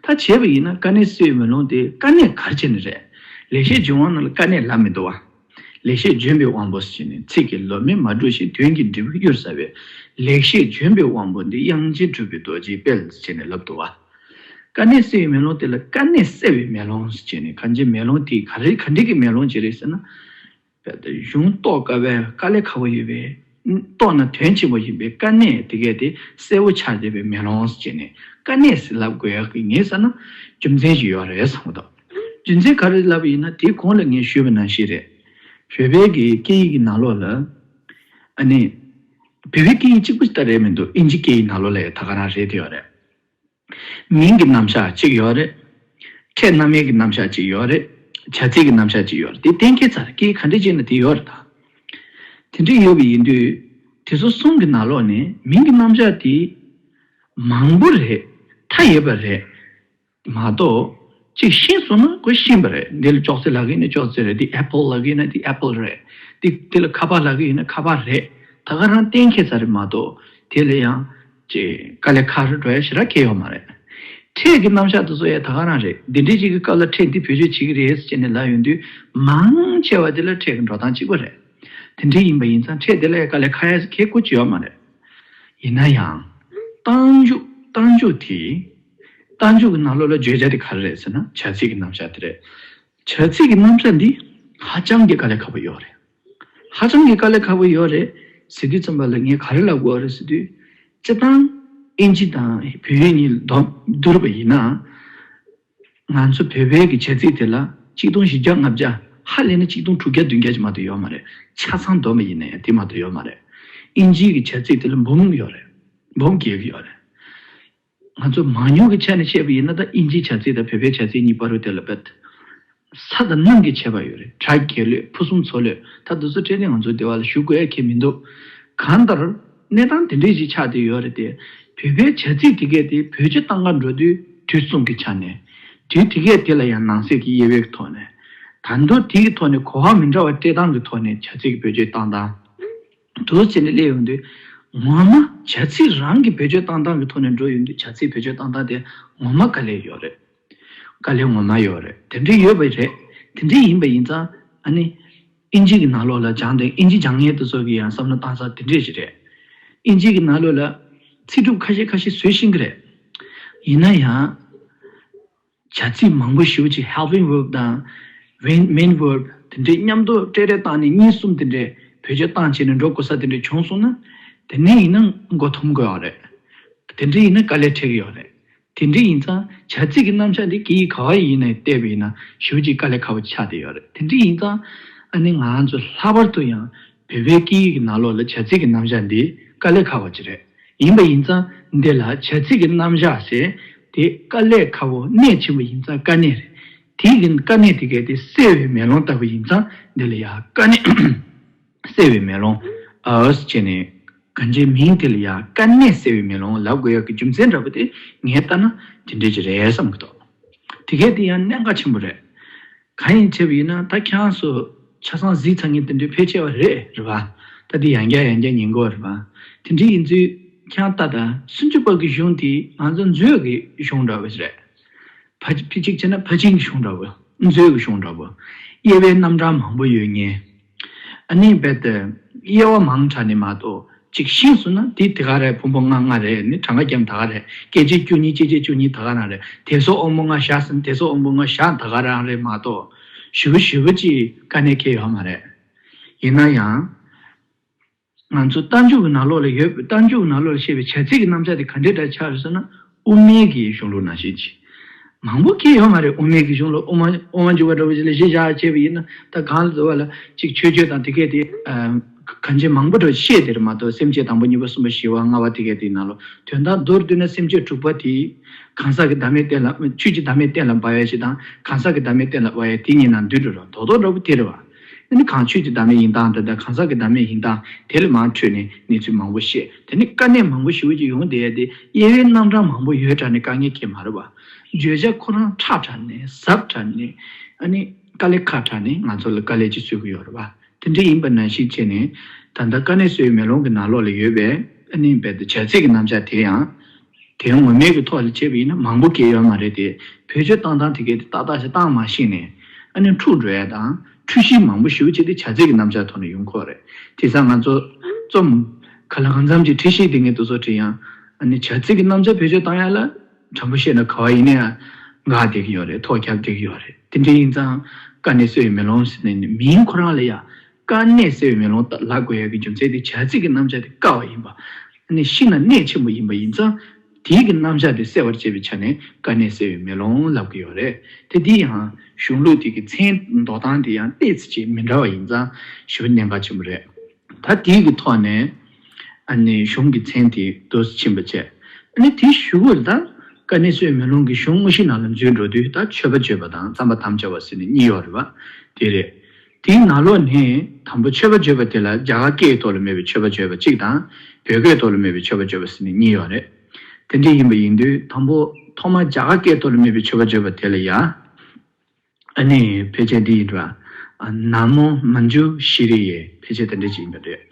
ད་བྱས་པ་ཡིན་ན་དཀའ་གནད་སེལ་བའི་མེ་ལོང་དེ་དཀའ་གནད་ག་རེ་བྱས་ནས་རེད། ལེགས་བཤད་ལྗོན་དབང་ནང་ལ་དཀའ་གནད་ལབ་མི་འདུག་བ། ལེགས་བཤད་ལྗོན་པའི་དབང་པོ་ཟེར་ནས་ཚིག་གི་ལོ་མས་མ་གྲུ་ཞིང་དོན་གྱི་འབྲས་བུ་གཡུར་ཟ་བའི། ལེགས་བཤད་ལྗོན་པའི་དབང་པོ་འདི། དབྱངས་ཅན་གྲུབ་པའི་རྡོ་རྗེའི་དཔལ་ཟེར་ནས་ལབ་འདུག་བ། དཀའ་གནད་སེལ་བའི་མེ་ལོང་དེ་ལ་དཀའ་གནད་སེལ་བའི་མེ་ལོང་ཟེར་ནས་གང་ཅི་མེ་ལོང་དེ་ག་རེ་ག་འདྲ་གི་མེ་ལོང་ཅིག་རེད་ཟེར་ན། གཞུང་རྟོགས་དཀའ་བའི་དཀའ་ལས་ཁག་པོ་ཡོད་པའི། རྟོགས་ན་དོན་ཆེན་པོ་ཡིན་པའི་དཀའ་གནད་དེ་གས་དེ་གསལ་བོ་ཆགས་བསྡད་པའི་མེ་ལོང་ཟེར་ནས་དཀའ་གནད་ཟེར་ལབ་དགོས་ཡག་གི་ངས་བསམ་ན་རྒྱུ་མཚན་ཞིག་ཡོད་རེད་བསམ་གི་འདུག་རྒྱུ་མཚན་ག་རེ་ལབ་པ་ཡིན་ན་དེའི་གོང་ལ་ངས་ཞུས་པ་ནང་བཞིན་རེད། བོད་པའི་གི་སྐད་ཡིག་གི་ནང་ལོགས་ལ་ཨ་ནི་བོད་པའི་སྐད་ཡིག་གཅིག་པུ་ཞིག་ད་རེད་མི་འདུག་ཨིན་ཇི་སྐད་ཡིག་ནང་ལོགས་ལ་ཡང་ད་ག་རང་རེད་དེ་ཡོད་རེད། མིང་གི་རྣམ་གཞག་གཅིག་ཡོད་རེད། ཕྲད་རྣམ་དབྱེ་གི་རྣམ་གཞག་གཅིག་ཡོད་རེད། བྱ་ཚིག་གི་རྣམ་གཞག་གཅིག་ཡོད་རེད། དེ་གཏན་འཁེལ་ཚར་སྐད་ག་འདྲ་བྱས་ན་དེ་ཡོད་རེད་ད། དེ་འདྲ་ཡོད་པ་ཡིན་དུས་དེ་ཚོ་གསུམ་གྱི་ནང་ལོགས་ནས་མིང་གི་རྣམ་གཞག་དེ་མང་པོ་རེད། མཐའ་ཡས་པ་རེད། མ་གཏོགས་གཅིག་ཤེས་སོང་ན་ཁོ་ཤེས་པ་རེད། འདི་ལ་ཅོག་ཙེ་ལབ་ཀྱི་ཡིན་ན་ཅོག་ཙེ་རེད། འདི་ཨེ་པལ་ལབ་ཀྱི་ཡིན་ན་འདི་ཨེ་པལ་རེད། འདི་འདི་ལ་ཁ་པར་ལབ་ཀྱི་ཡིན་ན་ཁ་པར་རེད། ད་ག་རང་གཏན་འཁེལ་ཚར་རེད་མ་གཏོགས་དེ་ལ་ཡང་ཅིག་དཀའ་ལས་ཁག་རེ་འགྲོ་ཡ་ཞེ་དྲག་གང་ཡང་ཡོད་མ་རེད། ཕྲད་ཀྱི་རྣམ་གཞག་དེ་ཚོ་ཡང་ད་ག་རང་རེད། འདི་འདྲའི་ཅིག་གི་སྐབས་ལ་ཕྲད་འདི་བེད་སྤྱོད་བྱེད་ཀྱི་རེད་ཟེར་ནས་ལབ་ཡོང་དུས་མང་ཆེ་བ་དེ་ལ་ཕྲད་ཀྱི་འགྲོ་སྟངས་གཅིག་པ་རེད། དེ་འདྲ་ཡིན་པ་ཡིན་ཙང་ཕྲད་དེ་ལ་ཡང་དཀའ་ལས་ཁག་ཡ་གང་ཡང་ཡོད་མ་རེད། ཡིན་ན་ཡང་། རྟགས་འཇུག་རྟགས་འཇུག་དེ། རྟགས་འཇུག་གི་ནང་ལོགས་ལ་བརྗོད་བྱ་དེ་ག་རེ་རེད་ཟེར་ན་བྱ་ཚིག་གི་རྣམ་གཞག་དེ་རེད། བྱ་ཚིག་གི་རྣམ་གཞག་འདི་ཧ་ཅང་གི་དཀའ་ལས་ཁག་པོ་ཡོད་རེད། ཧ་ཅང་གི་དཀའ་ལས་ཁག་པོ་ཡོད་རེད་ཟེར་དུས་ཙམ་པ་ལ་ངས་ག་རེ་ལབ་དགོས་རེད་ཟེར་དུས། སྤྱིར་བཏང་ཨིན་ཇི་དང་བོད་ཡིག་གཉིས་ལ་བསྡུར་བ་ཡིན་ན། ང་ཚོ་བོད་པའི་གི་བྱ་ཚིག་དེ་ལ་གཅིག་སྟོང་བཞི་བརྒྱ་ལྔ་བརྒྱ། ཧ་ལས་ན་གཅིག་སྟོང་དྲུག་བརྒྱ་བདུན་བརྒྱ་ཅིག་མ་གཏོགས་ཡོད་མ་རེད། ཆ་ཚང་བསྡོམས་པ་ཡིན་ན་ཡང་དེ་མ་གཏོགས་ཡོད་མ་རེད། ཨིན་ཇིའི་གི་བྱ་ཚིག་དེ་ལ་འབུམ་ཡོད་རེད། འབུམ་བརྒལ་གི་ཡོད་རེད། ང་ཚོ་མང་ཉུང་གི་ཆ་ནས་བཤད་པ་ཡིན་ན་ད་ཨིན་ཇིའི་བྱ་ཚིག་དང་བོད་པའི་བྱ་ཚིག་གཉིས་བར་དུ་དེ་ལ་བེད། ས་དང་གནམ་གྱི་ཁྱད་པར་ཡོད་རེད། བྲག་རྒྱལ་ལོད་ཕུ་སུམ་ཚོ་ལོད་ད་དེ་ཚོ་སྤྲད་ནས་ང་ཚོ་སྡེ་བ་ལ་ཞུ་དགོས་ཡ་གང་མི་འདུག་གང་ལྟར་གནས་སྟངས་དེ་འདྲས་ཞིག་ཆགས་བསྡད་ཡོད་རེད་དེ། བོད་པའི་བྱ་ཚིག་དེ་གས་དེ་བེད་སྤྱོད་གཏང་ག་འགྲོ་དུས་དུས་གསུམ་གྱི་ཆ་ནས། དུས་དེ་གས་དེ་ལ་ཡང་ནང་གསེས་ཀྱི་དབྱེ་བའི་ཐོག་ནས། ད་དུང་དེ་གི་ཐོག་ནས་གོ་བ་མི་འདྲ་བ་སྤྲད་སྟངས་ཀྱི་ཐོག་ནས་བྱ་ཚིག་གི་བེད་སྤྱོད་གཏང་སྟངས། དུ་བྱས་ནས་སླེབས་ཡོང་དུས། ངོ་མ་བྱ་ཚིག་རང་གི་བེད་སྤྱོད་བཏང་སྟངས་ཀྱི་ཐོག་ནས་འགྲོ་ཡོང་དུས་བྱ་ཚིག་བེད་སྤྱོད་བཏང་སྟངས་དེ་ངོ་མ་དཀའ་ལས་ཡོད་རེད། དཀའ་ལས་ངོ་མ་ཡོད་རེད། དེ་འདྲ་ཡོད་པ་རེད། དེ་འདྲ་ཡིན་པ་ཡིན་ཙང་ཨ་ནི། ཨིན་ཇི་གི་ནང་ལོགས་ལ་སྦྱངས་ཏེ་ཨིན་ཇི་སྦྱང་མཁན་དེ་ཚོ་གི་ཡང་བསམ་བློ་བཏང་ས་དེ་འདྲས་ཞིག་རེད། ཨིན་ཇི་གི་ནང་ལོགས་ལ་ཚིག་གྲུབ་ཁ་ཤས་ཁ་ཤས་བཟོས་ཤེས་ཀྱི་རེད། ཡིན་ན་ཡང་། བྱ་ཚིག་མང་པོ་ཞེ་པོ་ཅིག་helping verb་དང་main main verb་དེ་འདྲའི་མཉམ་དུ་སྤྲད་རེས་བཏང་ནས་གཉིས་གསུམ་དེ་འདྲའི་བེད་སྤྱོད་བཏང་བྱས་ནས་འགྲོ་དགོས་ས་དེ་འདྲ་བྱུང་སོང་ན། དེ་ནས་ཡིན་ན་མགོ་འཐོམ་དགོས་ཡོད་རེད། དེ་འདྲ་ཡིན་ན་དཀའ་ལས་འཕྲད་ཀྱི་ཡོད་རེད། དེ་འདྲ་ཡིན་ཙང་བྱ་ཚིག་གི་རྣམ་གཞག་འདི་སྐད་ཡིག་ག་བ་ཡིན་ནའི་བལྟས་པ་ཡིན་ན་ཞེ་པོ་ཅིག་དཀའ་ལས་ཁག་པོ་ཆགས་བསྡད་ཡོད་རེད། དེ་འདྲ་ཡིན་ཙང་ཨ་ནི་ང་ཚོ་ལྷག་པར་དུ་ཡང་བོད་པའི་སྐད་ཡིག་གི་ནང་ལོགས་ལ་བྱ་ཚིག་གི་རྣམ་གཞག་འདི་དཀའ་ལས་ཁག་པོ་ཅིག་རེད། ཡིན་པ་ཡིན་ཙང་འདི་ལ་བྱ་ཚིག་གི་རྣམ་གཞག་ཟེར་དེ་དཀའ་ལས་ཁག་པོ་གནད་ཆེན་པོ་ཡིན་ཙང་དཀའ་གནད་རེད། དེ་གི་དཀའ་གནད་དེ་གས་དེ་སེལ་བའི་མེ་ལོང་ལྟ་བུ་ཡིན་ཙང་འདི་ལ་ཡང་དཀའ་གནད་སེལ་བའི་མེ་ལོང་ཨོ་ཟེར་བྱས་ནས་གང་ཅིའི་མིང་དེ་ལ་ཡང་དཀའ་གནད་སེལ་བའི་མེ་ལོང་ལབ་དགོས་ཡག་གི་རྒྱུ་མཚན་འདྲ་པོ་དེ་ངས་ལྟ་ན་དེ་འདྲ་ཅིག་རེད་བསམ་གི་འདུག་དེ་གས་དེ་ཡང་གནད་འགག་ཆེན་པོ་རེད། གང་ཡིན་བྱས་པ་ཡིན་ན་ད་ཁྱེད་རང་ཚོ་ཆ་ཚང་གཟིགས་ཚར་མཁན་དེ་འདྲའི་ཕལ་ཆེ་བ་རེད་རེད་བ། ད་འདི་ཡང་བསྐྱར་ཡང་བསྐྱར་ཉན་གྱི་ཡོད་རེད་བ། དེ་འདྲ་ཡིན་དུས་ཁྱེད་རང་ལྟ་ད་སུམ་ཅུ་པ་གི་གཞུང་དེ་ང་ཚོ་མཛོད་ཀྱི་གཞུང་འདྲ་བོ་ཞིག་རེད། ཕ་ཕི་གཅིག་བྱས་ན་ཕ་ཆིང་གི་གཞུང་འདྲ་བོ། མཛོད་ཀྱི་གཞུང་འདྲ་བོ། དབྱེ་བའི་རྣམ་གྲངས་མང་པོ་ཡོད་མཁན། ཨ་ནི་རྦད་དེ་དབྱེ་བ་མང་དྲགས་ནས་མ་གཏོགས། གཅིག་ཤེས་སོང་ན་དེ་དེ་ག་རེད། ཕུང་པོ་ལྔ་ལྔ་རེད། ནི་གྲངས་ཀ་རྒྱབ་ན་ད་ག་རེད། སྐད་ཅིག་བཅུ་གཉིས་སྐད་ཅིག་བཅུ་གཉིས་ད་ག་རང་རེད། དེ་ཚོ་དབང་པོ་ལྔ་བཞག་ཟིན། དེ་ཚོ་དབང་པོ་ལྔ་བཞག་ད་ག་རང་རེད་མ་གཏོགས། ཞེ་པོ་ཞེ་པོ་ཅིག་དཀའ་གནད་ཁེལ་ཡོད་མ་རེད། ཡིན་ན་ཡང་། ང་ཚོ་རྟགས་འཇུག་གི་ནང་ལོགས་ལ་ཡོད་པའི་རྟགས་འཇུག་གི་ནང་ལོགས་ལ་བཤད་པའི་བྱ་ཚིག་གི་རྣམ་གཞག་དེ་ག་འདྲའི་འདྲ་ཆགས་རེད་ཟེར་ན། དབུ་མའི་གི་གཞུང་ལུགས་ནང་བཞིན་ཅིག་མང་པོ་ཁེལ་ཡོད་མ་རེད། དབུ་མའི་གི་གཞུང་ལུགས་དབུ་མ་དབུ་མ་འཇུག་པ་འདྲ་བོ་ཅིག་ལ་གཞི་བཞག་བྱས་པ་ཡིན་ན། ད་གང་ལ་འཛོལ་བ་ལ་ཅིག་མཆོད་བརྗོད་དང་དེ་གས་དེ། གང་ཅི་མང་པོ་འདྲ་བཤད་དེ་རེད་མ་གཏོགས། སེམས་བསྐྱེད་དང་པོ་གཉིས་པ་གསུམ་པ་བཞི་པ་ལྔ་པ་དེ་གས་དེའི་ནང་ལོགས་དོན་དག་མདོར་བསྡུས་ན་སེམས་བསྐྱེད་དྲུག་པ་དེ། གང་ཟག་གི་བདག་མེད་གཏན་ལ་ཆོས་ཀྱི་བདག་མེད་གཏན་ལ་དབབ་ཡ་ཞིག་དང་གང་ཟག་གི་བདག་མེད་གཏན་ལ་དབབ་ཡ་དེ་གཉིས་ནང་འདུས་འགྲོ་རོགས་རྡོག་རྡོག་འདྲ་པོ་དེ་རེད་བ། ཨ་ནི་གང་ཆོས་ཀྱི་བདག་མེད་ཡིན་སྟངས་དེ་དང་གང་ཟག་གི་བདག་མེད་ཡིན་སྟངས་དེ་ལ་མར་འཕྲོས་ནས་གནས་ཚུལ་མང་པོ་བཤད། དེ་ནི་དཀའ་གནད་མང་པོ་ཞེ་པོ་ཅིག་ཡོང་བསྡད་ཡ་དེ་དབྱེ་བའི་རྣམ་གྲངས་མང་པོ་ཡོད་དྲགས་ནས་དཀའ་ངལ་ཁེལ་མ་རེད་བ། བརྗོད་བྱ་ཁོ་རང་ཕྲ་དྲགས་ནས་ཟབ་དྲགས་ནས་ཨ་ནི། དཀའ་ལས་ཁག་དྲགས་ནས་ང་ཚོ་ལ་དཀའ་ལས་ཅིག་བཟོ་གི་ཡོད་རེད་བ། དེ་འདྲ་ཡིན་པ་ནང་བཞིན་བྱས་ནས་ད་ལྟ་དཀའ་གནད་གསོ་བའི་མེ་ལོང་གི་ནང་ལོགས་ལ་ཡོད་པའི་ཨ་ནི་རྦད་དེ་བྱ་ཚིག་གི་རྣམ་གཞག་དེ་ཡང་། དེ་ངོ་མའི་གི་ཐོག་ལ་བྱས་པ་ཡིན་ན་མང་པོ་སྐྱེས་ཡོད་མ་རེད་དེ། བེད་སྤྱོད་བཏང་སྟངས་དེ་གའི་དེ་ཏག་ཏག་ཞིག་བཏང་མ་ཤེས་ནས་ཨ་ནི་འཁྲུག་འགྲོ་ཡ་དང་འཁྲུལ་གཞི་མང་པོ་ཞེ་པོ་ཅིག་དེ་བྱ་ཚིག་གི་རྣམ་གཞག་ཐོག་ནས་ཡོང་གི་ཡོད་རེད། དེང་སང་ང་ཚོ་རྩོམ་ག་ལ་གང་འཚམ་གྱི་འཁྲིད་གཞི་དེ་ངས་དེ་ཚོ་བྲིས་ཡང་ཨ་ནི་བྱ་ཚིག་གི་རྣམ་གཞག་བེད་སྤྱོད་བཏང་ཡ་ལ་དྲང་པོ་བཤད་ན་ག་བ་ཡིན་ན་ཡང་འགག་བསྡད་ཀྱི་ཡོད་རེད། ཐོག་བརྒྱབ་བསྡད་ཀྱི་ཡོད་རེད། དེ་འདྲ་ཡིན་ཙང་དཀའ་གནད་གསོ་བའི་མེ་ལོང་ཟེར་ནས་མིང་ཁོ་རང་ལ་ཡང་དཀའ་གནད་གསོ་བའི་མེ་ལོང་ལབ་དགོས་ཡ་གི་རྒྱུ་མཚན་དེ་བྱ་ཚིག་གི་རྣམ་གཞག་དེ་དཀའ་བ་ཡིན་པ། ཨ་ནི་ཤིན་ཏུ་གནད་ཆེན་པོ་ཡིན་པ་ཡིན་ཙང་། དེའི་གི་རྣམ་གཞག་དེ་གསལ་བར་བྱེད་པའི་ཆ་ནས་དཀའ་གནད་གསོ་བའི་མེ་ལོང་ལབ་ཀྱི་ཡོད་རེད། དེ་འདི་ཡང་གཞུང་ལུགས་དེ་གི་མཚན་འདོགས་སྟངས་དེ་ཡང་ཏོག་ཙམ་ཅིག་མི་འདྲ་བ་ཡིན་ཙང་ཞེ་པོ་གནད་འགག་ཆེན་པོ་རེད། ད་དེའི་གི་ཐོག་ནས་ཨ་ནི་གཞུང་གི་མཚན་དེ་ཏོག་ཙམ་ཕྱིན་པ་བྱས། ཨ་ནི་དེའི་གཞུག་གུ་ལ་ད་དཀའ་གནད་གསོ་བའི་མེ་ལོང་གི་གཞུང་དངོས་གཞི་ནང་ལ་འཛུལ་འགྲོ་དུས་ད་མཆོད་པ་བརྗོད་པ་དང་རྩོམ་པར་དམ་བཅའ་བ་ཟེར་ནས་གཉིས་ཡོད་རེད་བ། དེ་རེད། དེའི་ནང་ལོགས་ནས་དང་པོ་མཆོད་པ་བརྗོད་པ་དེ་ལ་རྒྱ་གར་སྐད་ཐོག་ལ་མེད་པའི་མཆོད་པ་བརྗོད་པ་གཅིག་དང་བོད་སྐད་ཐོག་ལ་མེད་པའི་མཆོད་པ་བརྗོད་པ་ཟེར་ནས་གཉིས་ཡོད་རེད། དེ་འདྲ་ཡིན་པ་ཡིན་དུས་དང་པོ་ཐོག་མར་རྒྱ་གར་སྐད་ཐོག་ལ་མེད་པའི་མཆོད་པ་བརྗོད་པ་དེ་ལ་ཡ། ཨ་ནི་ཕལ་ཆེར་འདི་ཡིན་འགྲོ། ཨ། ན་མོ་མཉྫུ་ཤྲཱི་ཡེ། ཕལ་ཆེར་དེ་འདྲ་ཅིག་ཡིན་པ་རེད།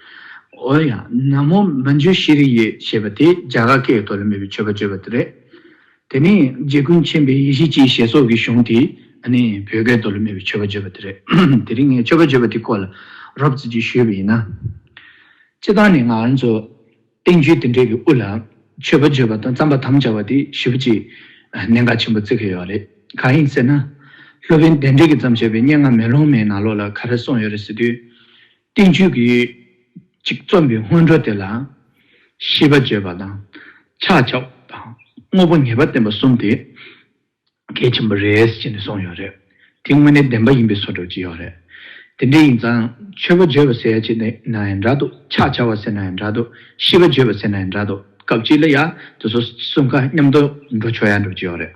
འོ་ཡ། ན་མོ་མཉྫུ་ཤྲཱི་ཡེ་ཞེས་པ་དེ་རྒྱ་གར་སྐད་ཐོག་ལ་མེད་པའི་མཆོད་པ་བརྗོད་པ་དེ་རེད། དེ་ནས་རྗེ་ཀུན་མཁྱེན་པའི་ཡེ་ཤེས་ཀྱི་ཞེས་སོགས་ཀྱི་གཞུང་དེ་ཨ་ནི་བོད་སྐད་ཐོག་ལ་མེད་པའི་མཆོད་པ་བརྗོད་པ་དེ་རེད། དེ་རིང་ངས་མཆོད་པ་བརྗོད་པ་དེ་སྐོར་ལ་རོབ་ཙམ་ཅིག་ཞུས་པ་ཡིན་ན། སྤྱིར་བཏང་ནས་ང་རང་ཚོ་བསྟན་བཅོས་དེ་འདྲའི་གི་དབུ་ལ་མཆོད་པ་བརྗོད་པ་དང་རྩོམ་པར་དམ་བཅའ་བ་དེ་ཞེ་པོ་ཅིག་གནད་འགག་ཆེན་པོ་བརྩི་གི་ཡོད་རེད། གང་ཡིན་ཟེར་ན། སློབ་དཔོན་དཎྜི་གིས་བརྩམས་བྱས་པའི་སྙན་ངག་མེ་ལོང་མའི་ནང་ལོགས་ལ་ག་རེ་གསུངས་ཡོད་རེད་ཟེར་དུས། བསྟན་བཅོས་ཀྱི་ཅིག་རྩོམ་པའི་སྔོན་འགྲོ་དེ་ལ་ཤིས་པ་བརྗོད་པ་དང་ཕྱག་བྱ་བ་དང་དངོས་པོ་ངེས་པར་བསྟན་པ་གསུམ་དེ་གལ་ཆེན་པོ་རེད་ཅེས་ནས་གསུངས་ཡོད་རེད། དེ་དངོས་གནས་བདེན་པ་ཡིན་པའི་བཟོ་འདྲ་ཅིག་ཡོད་རེད། དེ་འདྲ་ཡིན་ཙང་མཆོད་པ་བརྗོད་པ་ཟེར་ཡ་ཅིག་ན་ཡང་འདྲ་འདུག་ཕྱག་བྱ་བ་ཟེར་ན་ཡང་འདྲ་འདུག་ཤིས་པ་བརྗོད་པ་ཟེར་ན་ཡང་འདྲ་འདུག་སྐབས་གཅིག་ལ་ཡ་དེ་ཚོ་གསུམ་ཀ་མཉམ་དུ་འགྲོ་ཆོག་ཡ་འདྲ་ཅིག་ཡོད་རེད།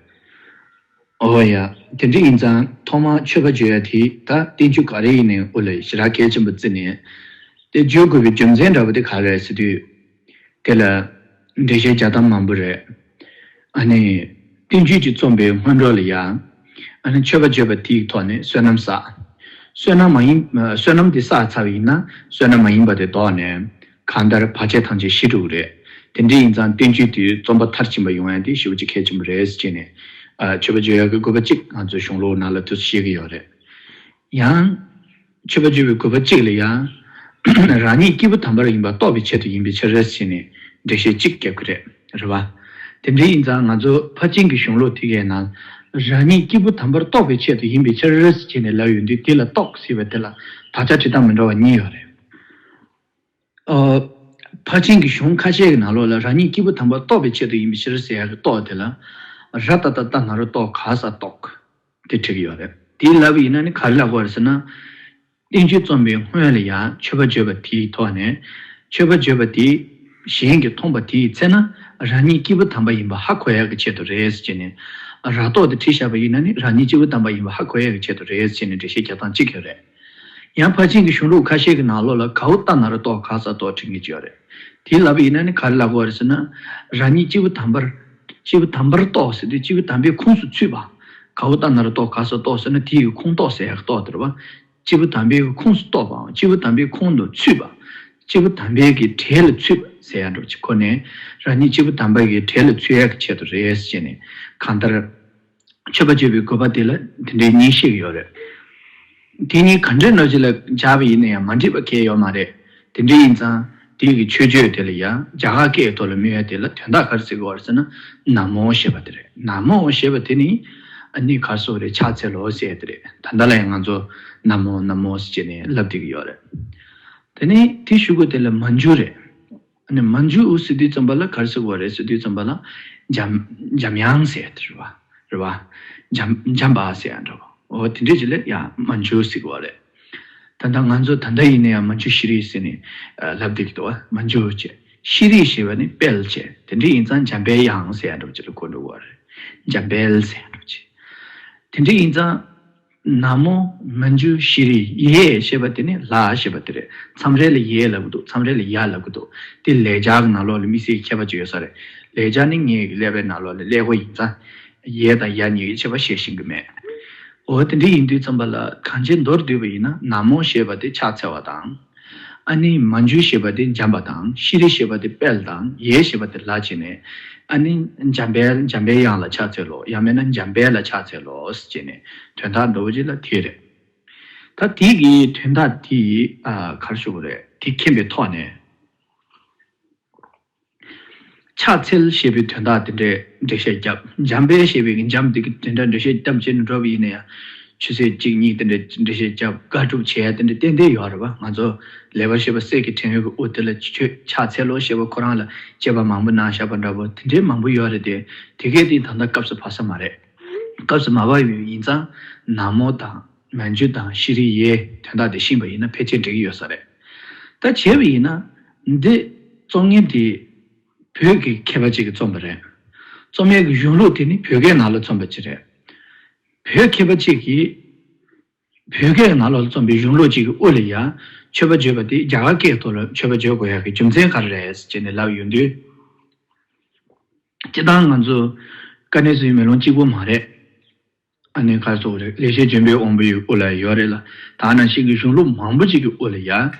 འོ་ཡ། དེ་འདྲ་ཡིན་ཙང་ཐོག་མར་མཆོད་པ་བརྗོད་ཡ་དེ་ད་བསྟན་བཅོས་ག་རེ་ཡིན་ནའི་དབུ་ལ་ཞེ་དྲག་གལ་ཆེན་པོ་བརྩི་ནས། དེ་བརྗོད་དགོས་པའི་རྒྱུ་མཚན་འདྲ་པོ་དེ་ག་རེ་རེད་ཟེར་དུས། དེ་ལ་འགྲེལ་བཤད་རྒྱག་སྟངས་མང་པོ་རེད། ཨ་ནི། བསྟན་བཅོས་ཀྱི་རྩོམ་པའི་སྔོན་འགྲོ་ལ་ཡང་། ཨ་ནི་མཆོད་པ་བརྗོད་པ་དེའི་ཐོག་ནས་བསོད་ནམས་བསགས། བསོད་ནམས་མ་ཡིན། བསོད་ནམས་དེ་བསགས་ཚར་བ་ཡིན་ན་བསོད་ནམས་མ་ཡིན་པ་དེ་ལྡོག་ནས། གང་ལྟར་བར་ཆད་ཐམས་ཅད་ཞི་འགྲོ་གི་རེད། དེ་འདྲ་ཡིན་ཙང་བསྟན་བཅོས་དེའི་རྩོམ་པ་མཐར་ཕྱིན་པ་ཡོང་ཡ་དེ་ཞེ་པོ་ཅིག་གལ་ཆེན་པོ་རེད་ཟེར་ནས། ཨ། མཆོད་པ་བརྗོད་ཡ་གི་དགོས་པ་གཅིག་ང་ཚོའི་གཞུང་ལུགས་ནང་ལ་དུ་བཤད་ཀྱི་ཡོད་རེད། ཡང་། མཆོད་པ་བརྗོད་པའི་དགོས་པ་གཅིག་ལ་ཡང་། རང་ཉིད་སྐྱེས་བུ་དམ་པར་ཡིན་པ་རྟོགས་པའི་ཆེད་དུ་ཡིན་པའི་ཕྱིར་ཟེར་ནས་འགྲེལ་བཤད་གཅིག་བརྒྱབ་ཀྱི་རེད། རེད་བ། དེ་འདྲ་ཡིན་ཙང་ང་ཚོ་ཕར་ཕྱིན་གྱི་གཞུང་ལུགས་དེ་གའི་ནང་། རང་ཉིད་སྐྱེས་བུ་དམ་པར་རྟོགས་པའི་ཆེད་དུ་ཡིན་པའི་ཕྱིར་ཟེར་ནས་ལབ་ཡོང་དུས་དེ་ལ་རྟོགས་ཟེར་བ་དེ་ལ་དག་ཆ་བྲི་སྟངས་མི་འདྲ་བ་གཉིས་ཡོད་རེད། ཨ། ཕར་ཕྱིན་གྱི་གཞུང་ཁ་ཤས་ཀྱི་ནང་ལོགས་ལ་རང་ཉིད་སྐྱེས་བུ་དམ་པར་རྟོགས་པའི་ཆེད་དུ་ཡིན་པའི་ཕྱིར་ཟེར་ཡག་གི་རྟོགས་དེ་ལ། ར་ཏ་བཏགས་རྟ་ན་རོ་རྟོ་ག་ས་རྟོགས། དེ་བྲིས་ཀྱི་ཡོད་རེད། དེ་ལབ་པ་ཡིན་ན་ནི་ག་རེ་ལབ་དགོས་རེད་ཟེར་ན། བསྟན་བཅོས་རྩོམ་པའི་སྔོན་ལ་ཡང་མཆོད་པ་བརྗོད་པ་དེའི་ཐོག་ནས། མཆོད་པ་བརྗོད་པ་དེ་གཞན་གྱིས་མཐོང་བ་དེའི་ཚེ་ན་རང་ཉིད་སྐྱེས་བུ་དམ་པ་ཡིན་པ་ཧ་གོ་ཡག་གི་ཆེད་དུ་རེད་ཟེར་ནས། ར་ཏོ་དེ་བྲིས་བཞག་པ་ཡིན་ན་ནི་རང་ཉིད་སྐྱེས་བུ་དམ་པ་ཡིན་པ་ཧ་གོ་ཡག་གི་ཆེད་དུ་རེད་ཟེར་ནས་འགྲེལ་བཤད་རྒྱག་སྟངས་གཅིག་ཡོད་རེད། ཡང་ཕར་ཕྱིན་གྱི་གཞུང་ལུགས་ཁ་ཤས་ཀྱི་ནང་ལོགས་ལ་གའུ་ཏ་ན་རོ་ཏོ་ག་ས་ཏོ་བྲིས་མཁན་ཅིག་ཡོད་རེད། དེ་ལབ་པ་ཡིན་ན་ནི་ག་རེ་ལབ་དགོས་རེད་ཟེར་ན། རང་ཉིད་སྐྱེས་བུ་དམ་པར། སྐྱེས་བུ་དམ་པར་རྟོགས་ཟེར་དུས་སྐྱེས་བུ་དམ་པའི་ཁོངས་སུ་ཚུད་པ། གའུ་ཏ་ན་རོ་ཏོ་ག་ས་ཏོ་ཟེར་ན་དེ་ཡི་ཁོངས་གཏོགས་ཟེར་ཡག་གཏོགས་དེ་རེད་བ། སྐྱེས་བུ་དམ་པའི་ཁོངས་སུ་གཏོགས་པའམ་སྐྱེས་བུ་དམ་པའི་ཁོངས་སུ་ཚུད་པ། སྐྱེས་བུ་དམ་པའི་གི་གྲས་ལ་ཚུད་པ་ཟེར་ཡག་འདྲ་པོ་ཅིག་ཁོ་ནས། རང་ཉིད་སྐྱེས་བུ་དམ་པ་གི་གྲས་ལ་ཚུད་ཡག་གི་ཆེད་དུ་རེད་ཟེར་ནས། གང་ལྟར། མཆོད་པ་བརྗོད་པའི་དགོས་པ་དེ་ལ་དེ་འདྲའི་གཉིས་བཤད་ཀྱི་ཡོད་རེད། དེ་གཉིས་ག་འདྲའི་ནོར་གྱི་ལ་སྦྱར་བ་ཡིན་ན་ཡང་མ་འགྲིག་པ་གང་ཡང་ཡོད་མ་རེད། དེ་འདྲ་ཡིན་ཙང་དེའི་གི་མཆོད་བརྗོད་དེ་ལ་ཡང་རྒྱ་གར་སྐད་ཐོག་ལ་སྨོས་ཡ་དེ་ལ་དོན་དག་ག་རེ་ཟེར་གི་ཡོད་རེད་ཟེར་ན། ན་མོ་ཞེས་པ་དེ་རེད། ན་མོ་ཞེས་པ་དེ་ནི་ཨ་ནི་ག་རེ་ཟེར་དགོས་རེད། ཕྱག་འཚལ་ལོ་ཟེར་ཡ་དེ་རེད། ད་ལྟ་ལ་ཡང་ང་ཚོ་ན་མོ་ན་མོ་ཟེར་བྱས་ནས་ལབ་བསྡད་ཀྱི་ཡོད་རེད། དེ་ནས་དེའི་གཞུག་གུ་དེ་ལ་མཉྫུ་རེད། ཨ་ནི་མཉྫུ་ཟེར་དུས་ཙམ་པ་ལ་ག་རེ་ཟེར་དགོས་རེད་ཟེར་དུས་ཙམ་པ་ལ། འཇམ། འཇམ་དབྱངས་ཟེར་ཡ་དེ་རེད་བ། རེད་བ། འཇམ། འཇམ་པ་ཟེར་ཡ་འདྲ་བ། འོ་དེ་འདྲས་ཅིག་ལ་ཡང་མཉྫུ་ཟེར་གི་བ་རེད། ད་ལྟ་ང་ཚོ་ད་ལྟ་ཡིན་ན་ཡང་མཉྫུ་ཤྲཱི་ཟེར་ནས་ལབ་བསྡད་ཀྱི་འདུག་བ། མཉྫུ་བྱས། ཤྲཱི་ཞེས་པ་ནི་དཔལ་བྱས། དེ་འདྲས་ཡིན་ཙང་འཇམ་པའི་དབྱངས་ཟེར་ཡ་འདྲ་བ་ཅིག་ལ་གོ་འགྲོ་གི་བ་རེད། འཇམ་དཔལ་ཟེར་ཡ་འདྲ་བ་ཅིག་དེ་འདྲས་ཡིན་ཙང་། ན་མོ་མཉྫུ་ཤྲཱི་ཡེ་ཞེས་པ་དེ་ནི་ལ་ཞེས་པ་དེ་རེད། མཚམས་རེ་ལ་ཡེ་ལབ་ཀྱི་འདུག་མཚམས་རེ་ལ་ཡ་ལབ་ཀྱི་འདུག་དེ་ལེགས་སྦྱར་གྱི་ནང་ལོགས་ལ་དམིགས་བསལ་གྱི་ཁྱད་པར་ཅིག་ཡོད་ས་རེད། ལེགས་སྦྱར་ནི་ངའི་ཀླད་པའི་ནང་ལོགས་ལ་ཀླད་ཀོར་ཡིན་ཙང་། ཡེ་དང་ཡ་གཉིས་ཀྱི་ཁྱད་པར་ཤེས་ཤེས་ཀྱི་མེད། འོ་དེ་འདྲ་ཡིན་དུས་ཙམ་པ་ལ་གང་ཅི་མདོར་བསྡུས་པ་ཡིན་ན་ན་མོ་ཞེས་པ་དེ་ཕྱག་འཚལ་བ་དང་། ཨ་ནི་མ་འཇུ་ཞེས་པ་དེ་འཇམ་པ་དང་ཤྲཱི་ཞེས་པ་དེ་དཔལ་དང་ཡེ་ཞེས་པ་དེ་ལ་བྱས་ནས། ཨ་ནི་འཇམ་དཔལ་འཇམ་པའི་དབྱངས་ལ་ཕྱག་འཚལ་ལོ། ཡང་མིན་ན་འཇམ་དཔལ་ལ་ཕྱག་འཚལ་ལོ་ཟེར་བྱས་ནས་དོན་དག་འདྲ་བོ་ཅིག་ལ་དེ་རེད། ད་དེ་གི་དོན་དག་དེ་ཨ་ག་རེ་ཞུ་དགོས་རེད། དེ་མཁྱེན་པའི་ཐོག་ནས། ཕྱག་འཚལ་ཞེས་པའི་དོན་དག་དེ་འདྲའི་འགྲེལ་བཤད་བརྒྱབ། འཇམ་དཔལ་ཞེས་པའི་འཇམ་དེ་གི་དོན་དག་འགྲེལ་བཤད་བརྒྱབ་བྱས་ནས་འགྲོ་བ་ཡིན་ན་ཡང་། ཆུ་ཚོད་གཅིག་གཉིས་དེ་འདྲའི་འགྲེལ་བཤད་བརྒྱབ། དགག་སྒྲུབ་བྱེད་ཡ་དེ་འདྲ་ཏན་ཏན་ཡོད་རེད་པ། ང་ཚོ་ལེགས་པར་བཤད་པ་གསེར་གྱི་ཕྲེང་བའི་དབུ་དེ་ལ་ཆོས་ཕྱག་འཚལ་ལོ་ཞེས་པ་ཁོ་རང་ལ་དཔྱད་པ་མང་པོ་གནང་བཞག་པ་འདྲ་པོ་དེ་འདྲའི་མང་པོ་ཡོད་རེད་དེ། དེ་གས་དེ་ད་ལྟ་སྐབས་སུ་བབས་ས་མ་རེད། སྐབས་སུ་མ་བབས་ཡིན་ཙང་ན་མོ་དང་། མན་ཇུ་དང་ཤྲཱི་ཡེ་དོན་དག་དེ་ཤེས་པ་ཡིན་ན་ཕལ་ཆེར་འགྲིག་གི་ཡོད་ས་རེད། ད་བྱས་པ་ཡིན་ན་འདི་རྩོམ་མཁན་དེ་བོད་ཀྱི་མཁས་པ་ཅིག་གིས་རྩོམ་པ་རེད། རྩོམ་ཡས་ཀྱི་གཞུང་ལུགས་དེ་ནི་བོད་སྐད་ནང་ལ་རྩོམ་པ་ཅིག་རེད། བོད་མཁས་པ་ཅིག་གིས་བོད་སྐད་ནང་ལ་རྩོམ་པའི་གཞུང་ལུགས་ཅིག་གི་དབུ་ལ་ཡ་མཆོད་པ་བརྗོད་པ་དེ་རྒྱ་གར་སྐད་ཐོག་ལ་མཆོད་པ་བརྗོད་དགོས་ཡག་གི་རྒྱུ་མཚན་ག་རེ་རེད་ཟེར་ནས་ལབ་ཡོང་དུས། སྤྱིར་བཏང་ང་ཚོ་དཀའ་གནད་བཟོ་ཡི་མེ་ལོང་གཅིག་པོ་མ་རེད། ཨ་ནི་ཁ་སོགས་རེད། ལེགས་བཤད་ལྗོན་པའི་དབང་པོའི་དབུ་ལ་ཡོད་རེད་ལ། ད་ནང་བཞིན་གྱི་གཞུང་ལུགས་མང་པོ་ཅིག་གི་དབུ་ལ་ཡ།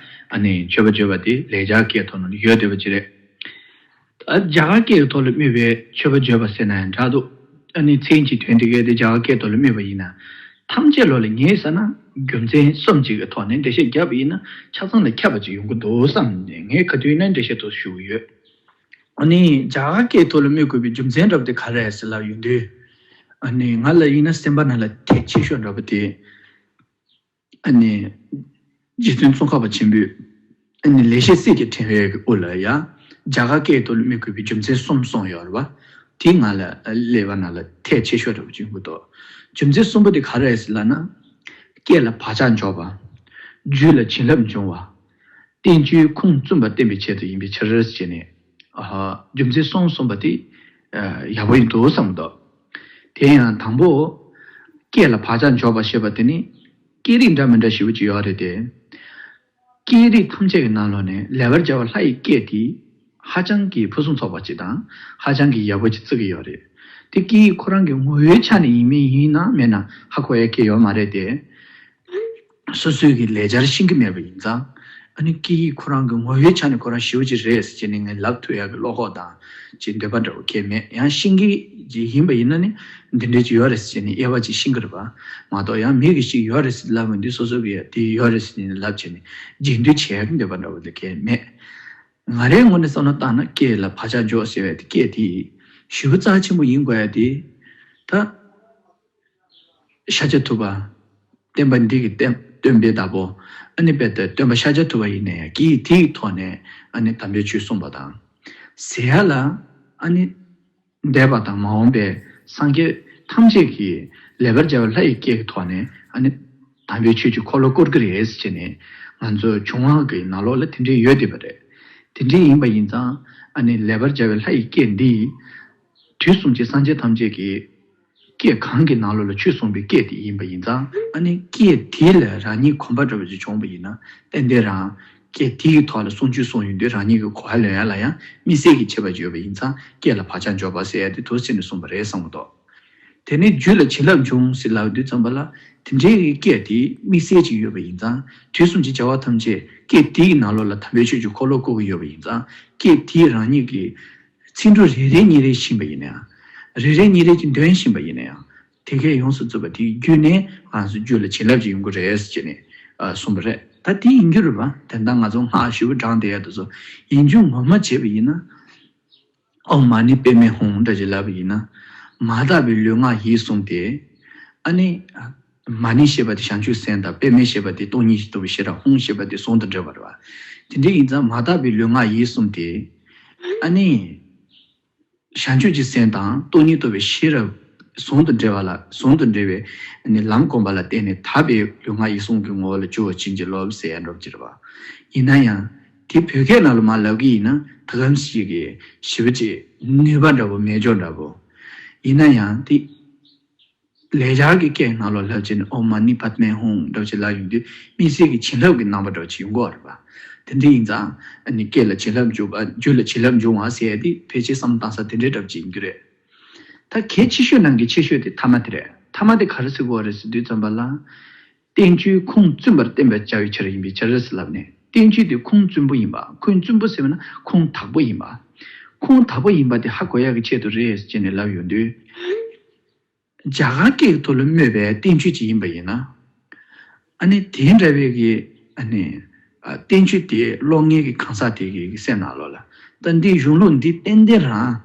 ཨ་ནི་མཆོད་པ་བརྗོད་པ་དེ་ལེགས་སྦྱར་སྐད་ཐོག་ནས་ཡོད་བསྡད་པ་ཅིག་རེད། ཨ་རྒྱ་གར་སྐད་ཐོག་ལ་སྨོས་པའི་མཆོད་པ་བརྗོད་པ་ཟེར་ན་ཡང་འདྲ་འདུག་ཨ་ནི་མཚན་གྱི་དོན་དེ་གའི་དེ་རྒྱ་གར་སྐད་ཐོག་ལ་སྨོས་པ་ཡིན་ན། ཐམས་ཅད་ལོ་ལ་ངེས་ཟེར་ན་རྒྱུ་མཚན་གསུམ་ཅིག་གི་ཐོག་ནས་འགྲེལ་བཤད་བརྒྱབ་པ་ཡིན་ན་ཆ་ཚང་ལ་ཁྱབ་པ་ཅིག་ཡོང་གི་འདུག་བསམ་ནས་ངས་ག་དུས་ཡིན་ན་འགྲེལ་བཤད་ཐོག་ཞུ་གི་ཡོད། ཨ་ནི་རྒྱ་གར་སྐད་ཐོག་ལ་སྨོས་དགོས་པའི་རྒྱུ་མཚན་འདྲ་པོ་དེ་ག་རེ་རེད་ཟེར་ལབ་ཡོང་དུས། ཨ་ནི་ང་ལ་ཡིན་ན་སེམས་པ་ནང་ལ་ཐད་ཆེ་ཤོས་འདྲ་པོ་དེ། ཨ་ནི་རྗེ་བཙུན་ཙོང་ཁ་པ་ཆེན་པོས་ཨ་ནི་ལེགས་བཤད་གསེར་གྱི་ཕྲེང་བའི་དབུ་ལ་ཡ། རྒྱ་གར་སྐད་ཐོག་ལ་སྨོས་དགོས་པའི་རྒྱུ་མཚན་གསུམ་གསུངས་ཡོད་རེད་པ། དེ་ང་ལ་ཀླད་པ་ནང་ལ་ཐད་ཆེ་ཤོས་འདྲ་པོ་ཅིག་ཡོང་གི་འདུག་རྒྱུ་མཚན་གསུམ་པོ་དེ་ག་རེ་རེད་ཟེར་ལབ་ན། སྐད་ལ་བག་ཆགས་འཇོག་པ། རྒྱུད་ལ་བྱིན་རླབས་འབྱུང་བ། བསྟན་བཅོས་ཁུངས་བཙུན་པ་བསྟན་པའི་ཆེད་དུ་ཡིན་པའི་ཕྱིར་ཟེར་ནས། ཨ་ཧ། རྒྱུ་མཚན་གསུམ་གསུངས་པ་དེ་ཡག་པོ་ཡིན་འདུག་བསམ་གྱི་འདུག་དེ་ཡང་དང་པོ། སྐད་ལ་བག་ཆགས་འཇོག་པ་ཞེས་པ་དེ་ནི། སྐད་རིགས་འདྲ་མི་འདྲ་ཞེ་པོ་ཅིག་ཡོད་རེད་དེ། སྐད་རིགས་ཐམས་ཅད་ཀྱི་ནང་ལོགས་ནས་ལེགས་པར་སྦྱར་བ་ལྷ་ཡི་སྐད་དེ། ཧ་ཅང་གི་ཕུན་སུམ་ཚོགས་པ་ཅིག་དང་། ཧ་ཅང་གི་ཡག་པོ་ཅིག་བརྩི་གི་ཡོད་རེད། དེ་སྐད་ཡིག་ཁོ་རང་གི་ངོ་བོའི་ཆ་ནས་ཡིན་མིན་ཡིན་ན་མེད་ན་ཧ་གོ་ཡ་གི་ཡོད་མ་རེད་དེ། སོ་སོས་ཀྱི་ལེགས་སྦྱར་ཤེས་ཀྱི་མེད་པ་ཡིན་ཙང་། ཨ་ནི་སྐད་ཡིག་ཁོ་རང་གི་ངོ་བོའི་ཆ་ནས་ཁོ་རང་ཞེ་པོ་ཅིག་རེད་ཟེར་ནས་ངས་ལབ་ཐུབ་ཡག་གི་བློ་ཁོག་དང་ཅིག་འདོད་པ་འདྲ་བོ་གང་ཡང་མེད། ཡང་ཤེས་ཀྱི་ཅིག་ཡིན་པ་ཡིན་ན་ནི་འདི་འདྲས་ཅིག་ཡོད་རེད་ཟེར་ནས་དབྱེ་བ་ཅིག་ཤེས་ཀྱི་རེད་པ། མ་གཏོགས་ཡང་མི་གིས་ཅིག་ཡོད་རེད་ཟེར་ལབ་ཡོང་དུས་སོ་སོ་གིས་དེ་ཡོད་རེད་ཟེར་ནས་ལབ་བྱས་ནས་རྗེས་མཐུད་བྱེད་ཡག་གི་འདོད་པ་འདྲ་བོ་དེ་གང་ཡང་མེད། ང་རའི་ངོས་ནས་བསམ་བློ་བཏང་ན་སྐད་ལ་བག་ཆགས་འཇོག་ཟེར་བའི་དེ་སྐད་དེ་ཞེ་པོ་རྩ་ཆེན་པོ་ཡིན་དགོས་ཡ་དེ། ད། ཤཱཀྱ་ཐུབ་པ། བསྟན་པ་འདི་གི་བསྟན་སྟོན་པའི་བདག་པོ། ཨ་ནི་དཔེ་ལྟ་སྟོན་པ་ཤཱཀྱ་ཐུབ་པ་ཡིན་ན་ཡང་སྐད་ཡིག་དེའི་ཐོག་ནས་ཨ་ནི་དམ་པའི་ཆོས་གསུངས་པ་དང་། ཟེར་ཡ་ལ། ཨ་ནི། འདས་པ་དང་མ་འོངས་པའི་སངས་རྒྱས་ཐམས་ཅད་ཀྱིས་ལེགས་པར་སྦྱར་བ་ལྷ་ཡི་སྐད་ཀྱི་ཐོག་ནས་ཨ་ནི། དམ་པའི་ཆོས་ཀྱི་འཁོར་ལོ་བསྐོར་གྱི་རེད་ཟེར་ནས་ང་ཚོ་བྱུང་བ་གི་ནང་ལོགས་ལ་དེ་འདྲའི་ཡོད་བསྡད་པ་རེད། དེ་འདྲའི་ཡིན་པ་ཡིན་ཙང་ཨ་ནི་ལེགས་པར་སྦྱར་བའི་ལྷ་ཡི་སྐད་འདི། དུས་གསུམ་གྱི་སངས་རྒྱས་ཐམས་ཅད་ཀྱི་སྐད་གང་གི་ནང་ལོགས་ལ་ཆོས་གསུངས་པའི་སྐད་དེ་ཡིན་པ་ཡིན་ཙང་ཨ་ནི་སྐད་དེ་ལ་རང་ཉིད་གོམས་པ་འདྲ་བ་ཞིག་བྱུང་བ་ཡིན་ན་ཏན་ཏན་རང་སྐད་དེ་ཡི་ཐོག་ལ་གསུང་ཆོས་གསུངས་ཡོང་དུས་རང་ཉིད་ཀྱི་གོ་བ་ལོན་ཡ་ལ་ཡང་དམིགས་བསལ་གྱི་ཁྱད་པར་ཡོད་པ་ཡིན་ཙང་སྐད་ལ་བག་ཆགས་འཇོག་པ་ཟེར་ཡ་དེ་དུས་གསུམ་ནས་གསུངས་པ་རེད་བསམ་གྱི་འདུག་དེ་ནས་རྒྱུད་ལ་བྱིན་རླབས་འབྱུང་ཟེར་ལབ་དུས་ཙམ་པ་ལ་དེ་འདྲའི་གི་སྐད་དེ་དམིགས་བསལ་ཅིག་ཡོད་པ་ཡིན་ཙང་དུས་གསུམ་གྱི་བྱ་བ་ཐམས་ཅད་སྐད་དེ་ཡི་ནང་ལོགས་ལ་དམ་པའི་ཆོས་ཀྱི་འཁོར་ལོ་བསྐོར་གྱི་ཡོད་པ་ཡིན་ཙང་སྐད་དེ་རང་ཉིད་ཀྱི་ཚིག་འབྲུ་རེ་རེ་གཉིས་རེ་ཤེས་པ་ཡིན་ན་ཡང་། རེ་རེ་གཉིས་རེ་གྱིས་འདོན་ཤེས་པ་ཡིན་ན་ཡང་། དེ་གས་ཡོངས་སུ་རྫོགས་པ་དེའི་བརྒྱུད་ནས་ང་ཚོ་རྒྱུད་ལ་བྱིན་རླབས་ཅིག་ཡོང་གི་རེད་ཟེར་ནས་ཨ་གསུངས་པ་རེད། ད་དེ་ཡིན་རྒྱུ་རེད་པ། དེ་འདྲ་ང་ཚོ་སྔགས་ཞེ་པོ་བགྲངས་བསྡད་ཡ་དེ་ཚོ་ཡིན་རྒྱུ་ངོ་མ་བྱས་པ་ཡིན་ན། ཨོཾ་མ་ཎི་པདྨེ་ཧཱུྃ་འདྲ་ཅིག་ལབ་པ་ཡིན་ན། མ་དག་པའི་ལུས་ངག་ཡིད་གསུམ་སྟེ། ཨ་ནི། མ་ཎི་ཞེས་པ་དེ་བྱང་ཆུབ་སེམས་དང་པདྨེ་ཞེས་པ་དེ་སྟོང་ཉིད་རྟོགས་པའི་ཤེས་རབ་ཧཱུྃ་ཞེས་པ་དེ་ཟུང་དུ་འབྲེལ་བ་རེད་པ། དེ་འདྲ་ཡིན་ཙང་མ་དག་པའི་ལུས་ངག་ཡིད་གསུམ་སྟེ། ཨ་ནི། བྱང་ཆུབ་ཀྱི་སེམས་དང་སྟོང་ཉིད་རྟོགས་པའི་ཤེས་རབ་ཟུང་དུ་འབྲེལ་བ་ལ་ཟུང་དུ་འབྲེལ་བའི་ནི་ལམ་སྒོམ་པ་ལ་བརྟེན་ནས་དག་པའི་ལུས་ངག་ཡིད་གསུམ་གྱི་ངོ་བོ་ལ་འགྱུར་བར་བྱིན་གྱིས་རློབས་ཟེར་ཡ་འདྲ་པོ་ཅིག་རེད་པ། ཡིན་ན་ཡང་དེ་བོད་སྐད་ནང་ལ་མར་ལབ་ཀྱི་ཡིན་ན་ད་གམ་ཞིག་གི་ཞེ་པོ་ཅིག་ནུས་པ་འདྲ་པོ་མེད་འཇོག་འདྲ་པོ། ཡིན་ན་ཡང་དེ་ལེགས་སྦྱར་གྱི་སྐད་ནང་ལ་ལབ་བྱས་ནས་ཨོཾ་མ་ཎི་པདྨེ་ཧཱུྃ་འདྲ་པོ་ཅིག་ལབ་ཡོང་དུས་དམིགས་བསལ་གྱི་བྱིན་རླབས་ཀྱི་རྣམ་པ་འདྲ་པོ་ཅིག་ཡོང་གི་ཡོད་རེད་པ། དེ་འདྲ་ཡིན་ཙང་ཨ་ནི་སྐད་ལ་བྱིན་རླབས་འཇུག་པ་རྒྱུད་ལ་བྱིན་རླབས་འབྱུང་བ་ཟེར་ཡ་དེ་ཕལ་ཆེར་བསམ་བློ་བཏང་ས་དེ་འདྲའི་འདྲ་པོ་ཅིག་ཡིན་རྒྱུ་རེད། ད་གལ་ཆེ་ཤོས་ནང་གི་ཆེ་ཤོས་དེ་ཐ་མ་དེ་རེད། ཐ་མ་དེ་ག་རེ་ཟེར་དགོས་རེད་ཟེར་དུས་ཙམ་པ་ལ། བསྟན་བཅོས་ཁུངས་བཙུན་པར་བསྟན་པར་བྱ་བའི་ཕྱིར་ཡིན་པའི་ཕྱིར་ཟེར་ལབ་ནས། བསྟན་བཅོས་དེ་ཁུངས་བཙུན་པོ་ཡིན་པ། ཁུངས་བཙུན་པོ་ཟེར་བ་ན་ཁུངས་དག་པོ་ཡིན་པ། ཁུངས་དག་པོ་ཡིན་པ་དེ་ཧ་གོ་ཡག་གི་ཆེད་དུ་རེད་ཅེས་ནས་ལབ་ཡོང་དུས། རྒྱ་གར་སྐད་ཀྱི་ཐོག་ལ་སྨོས་པའི་བསྟན་བཅོས་ཅིག་ཡིན་པ་ཡིན་ན། ཨ་ནི་དེ་འདྲ་བའི་གི་ཨ་ནི་ཨ་བསྟན་བཅོས་དེ་ཀློག་མཁན་གྱི་གང་ཟག་དེ་གི་སེམས་ནང་ལོགས་ལ། ད་འདི་གཞུང་ལུགས་འདི་ཏན་ཏན་རང་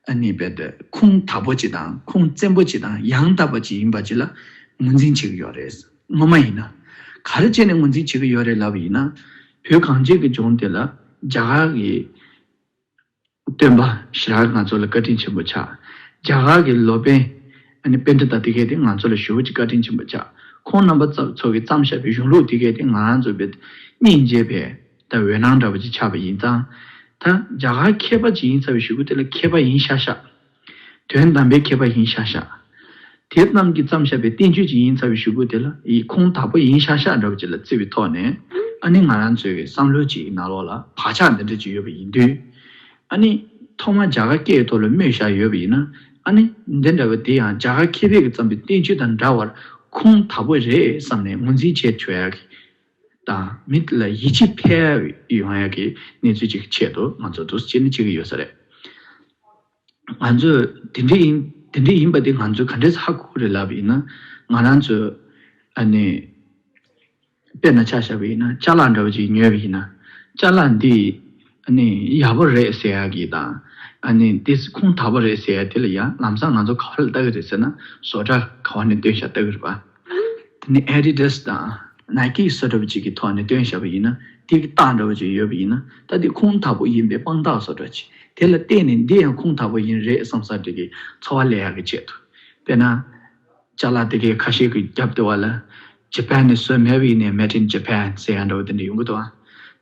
ཨ་ནི་རྦད་དེ་ཁུངས་དག་པོ་ཅིག་དང་ཁུངས་བཙན་པོ་ཅིག་དང་ཡང་དག་པ་ཅིག་ཡིན་པ་ཅིག་ལ་ངོས་འཛིན་བྱེད་ཀྱི་ཡོད་རེད། ངོ་མ་ཡིན་ན། ག་རེ་བྱས་ནས་ངོས་འཛིན་བྱེད་ཀྱི་ཡོད་རེད་ལབ་པ་ཡིན་ན། བོད་གངས་ཅན་གྱི་ལྗོངས་དེ་ལ་རྒྱ་གར་གྱི་སྟོན་པ་ཞེ་དྲག་ང་ཚོ་ལ་བཀའ་དྲིན་ཆེན་པོ་ཆགས། རྒྱ་གར་གྱི་ལོ་པཎ་ཨ་ནི་པཎྜི་ཏ་དེ་གས་དེ་ང་ཚོ་ལ་ཞེ་པོ་ཅིག་བཀའ་དྲིན་ཆེན་པོ་ཆགས། ཁོང་རྣམ་པ་ཚོ་གིས་བརྩམས་བཞག་པའི་གཞུང་ལུགས་དེ་གས་དེ་ང་རང་ཚོ་བས་སྙིང་རྗེ་བས་ད་འོད་སྣང་འདྲ་བོ་ཅིག་ཆགས་པ་ཡིན་ཙང་། ད་རྒྱ་གར་མཁས་པ་ཅིག་ཡིན་ཚར་བའི་གཞུག་གུ་དེ་ལ་མཁས་པ་ཡིན་ཤག་ཤག་དོན་དམ་པའི་མཁས་པ་ཡིན་ཤག་ཤག་དེ་རྣམས་ཀྱིས་བརྩམས་བཞག་པའི་བསྟན་བཅོས་ཅིག་ཡིན་ཚར་བའི་གཞུག་གུ་དེ་ལ་ཡི་ཁུངས་དག་པོ་ཡིན་ཤག་ཤག་འདྲ་བོ་ཅིག་ལ་བརྩི་བའི་ཐོག་ནས། ཨ་ནི་ང་རང་ཚོའི་བསམ་བློ་ཅིག་ནང་ལོགས་ལ་བག་ཆགས་འདི་འདྲ་ཅིག་ཡོད་པ་ཡིན་དུས། ཨ་ནི་ཐོག་མར་རྒྱ་གར་སྐད་ཐོག་ལ་སྨོས་བཞག་ཡོད་པ་ཡིན་ན། ཨ་ནི་འདི་འདྲ་བ་དེ་ཡང་རྒྱ་གར་མཁས་པའི་གི་བརྩམས་པའི་བསྟན་བཅོས་དང་འདྲ་བར་ཁུངས་དག་པོ་རེད་བསམ་ནས་ངོས་འཛིན་བྱས་ཆོག་ཡག་གི་དང་། མི་ལ་ཡིད་ཆེས་འཕེལ་ཡོང་ཡག་གི་གནས་ཚུལ་ཅིག་གི་ཆེད་དུ་ང་ཚོ་འདུག་སེ་བྱས་ནས་བྱེད་ཀྱི་ཡོད་ས་རེད། ང་ཚོས་དེ་འདྲ་ཡིན་དེ་འདྲ་ཡིན་པ་དེ་ང་ཚོས་ག་འདྲས་ཧ་གོ་གི་རེད་ལབ་པ་ཡིན་ན། ང་རང་ཚོས་ཨ་ནི་དཔེར་ན་ཆ་བཞག་པ་ཡིན་ན་ཅ་ལག་འདྲ་བོ་ཅིག་ཉོས་པ་ཡིན་ན། ཅ་ལག་འདི་ཨ་ནི་ཡག་པོ་རེད་ཟེར་ཡག་གི་དང་། ཨ་ནི་འདི་ཁུངས་དག་པོ་རེད་ཟེར་ཡག་དེ་ལ་ཡང་ལམ་སང་ང་ཚོ་ག་བ་ལ་ལྟ་གི་རེད་ཟེར་ན། བཟོ་གྲྭ་ག་བ་ནས་བཏོན་བཞག་ལྟ་གི་རེད་པ། དེ་ནི་ཨེ་ཌི་ཌ་སི་དང་ནའི་ཀི་བཟོ་འདྲ་བོ་ཅིག་གི་ཐོག་ནས་བཏོན་བཞག་པ་ཡིན་ན། དེ་གི་རྟགས་འདྲ་བོ་ཅིག་ཡོད་པ་ཡིན་ན། ད་དེ་ཁུངས་དག་པོ་ཡིན་པའི་དཔང་རྟགས་བཟོ་འདྲ་ཅིག་དེ་ལ་བརྟེན་ནས་འདི་ཡང་ཁུངས་དག་པོ་ཡིན་རེད་བསམ་ས་འདྲ་གི་ཚོར་བ་སླེབས་ཡག་གི་ཆེད་དུ། དཔེར་ན། ཅ་ལག་དེ་གའི་ཁ་ཤས་ཀྱི་རྒྱབ་དེ་བ་ལ། ཇ་པན་ནས་བཟོས་མེད་པ་ཡིན་ནའི་Made in Japan ཟེར་ཡག་འདྲ་བོ་དེ་འདྲ་ཡོང་གི་འདུག་ཨ།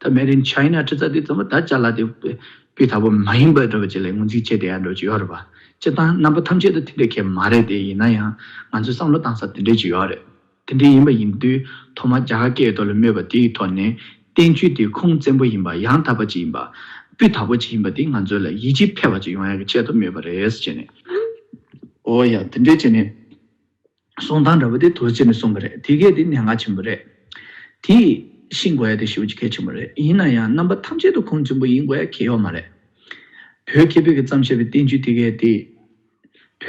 ད་Made in China བྲིས་ཚར་དུས་ཙམ་པ་ད་ཅ་ལག་དེ་སྤུས་དག་པོ་མ་ཡིན་པ་འདྲ་བོ་ཅིག་ལ་ངོས་འཛིན་བྱས་བསྡད་ཡག་འདྲ་བོ་ཅིག་ཡོད་རེད་པ། སྤྱིར་བཏང་རྣམ་པ་ཐམས་ཅད་དུ་དེ་འདྲ་གང་ཡང་མ་རེད་དེ། ཡིན་ན་ཡང་ང་ཚོས་བསམ་བློ་བཏང་ས་དེ་འདྲ་ཅིག་ཡོད་རེད། དེ་འདྲ་ཡིན་པ་ཡིན་དུས་ཐོག་མར་རྒྱ་གར་སྐད་ཐོག་ལ་སྨོས་པ་དེའི་ཐོག་ནས་བསྟན་བཅོས་དེ་ཁུངས་བཙན་པོ་ཡིན་པ། ཡང་དག་པ་ཅིག་ཡིན་པ། སྤུས་དག་པོ་ཅིག་ཡིན་པ་དེ་ང་ཚོ་ལ་ཡིད་ཆེས་འཕེལ་བ་ཅིག་ཡོང་ཡག་གི་ཆེད་དུ་སྨོས་པ་རེད་ཟེར་ནས། ཨོ་ཡ། དེ་འདྲ་བྱས་ནས་གསུང་སྟངས་འདྲ་པོ་དེ་འདུག་སེ་བྱས་ནས་གསུངས་པ་རེད། དེ་གས་དེ་གནད་འགག་ཆེན་པོ་རེད། དེ་ཤེས་དགོས་ཡ་དེ་ཞེ་པོ་ཅིག་གལ་ཆེན་པོ་རེད། ཡིན་ན་ཡང་རྣམ་པ་ཐམས་ཅད་དུ་ཁུངས་བཙུན་པོ་ཡིན་དགོས་ཡ་གལ་ཡོད་མ་རེད། བོད་མཁས་པའི་གི་བརྩམས་བཞག་པའི་བསྟན་བཅོས་དེ་གས་དེ་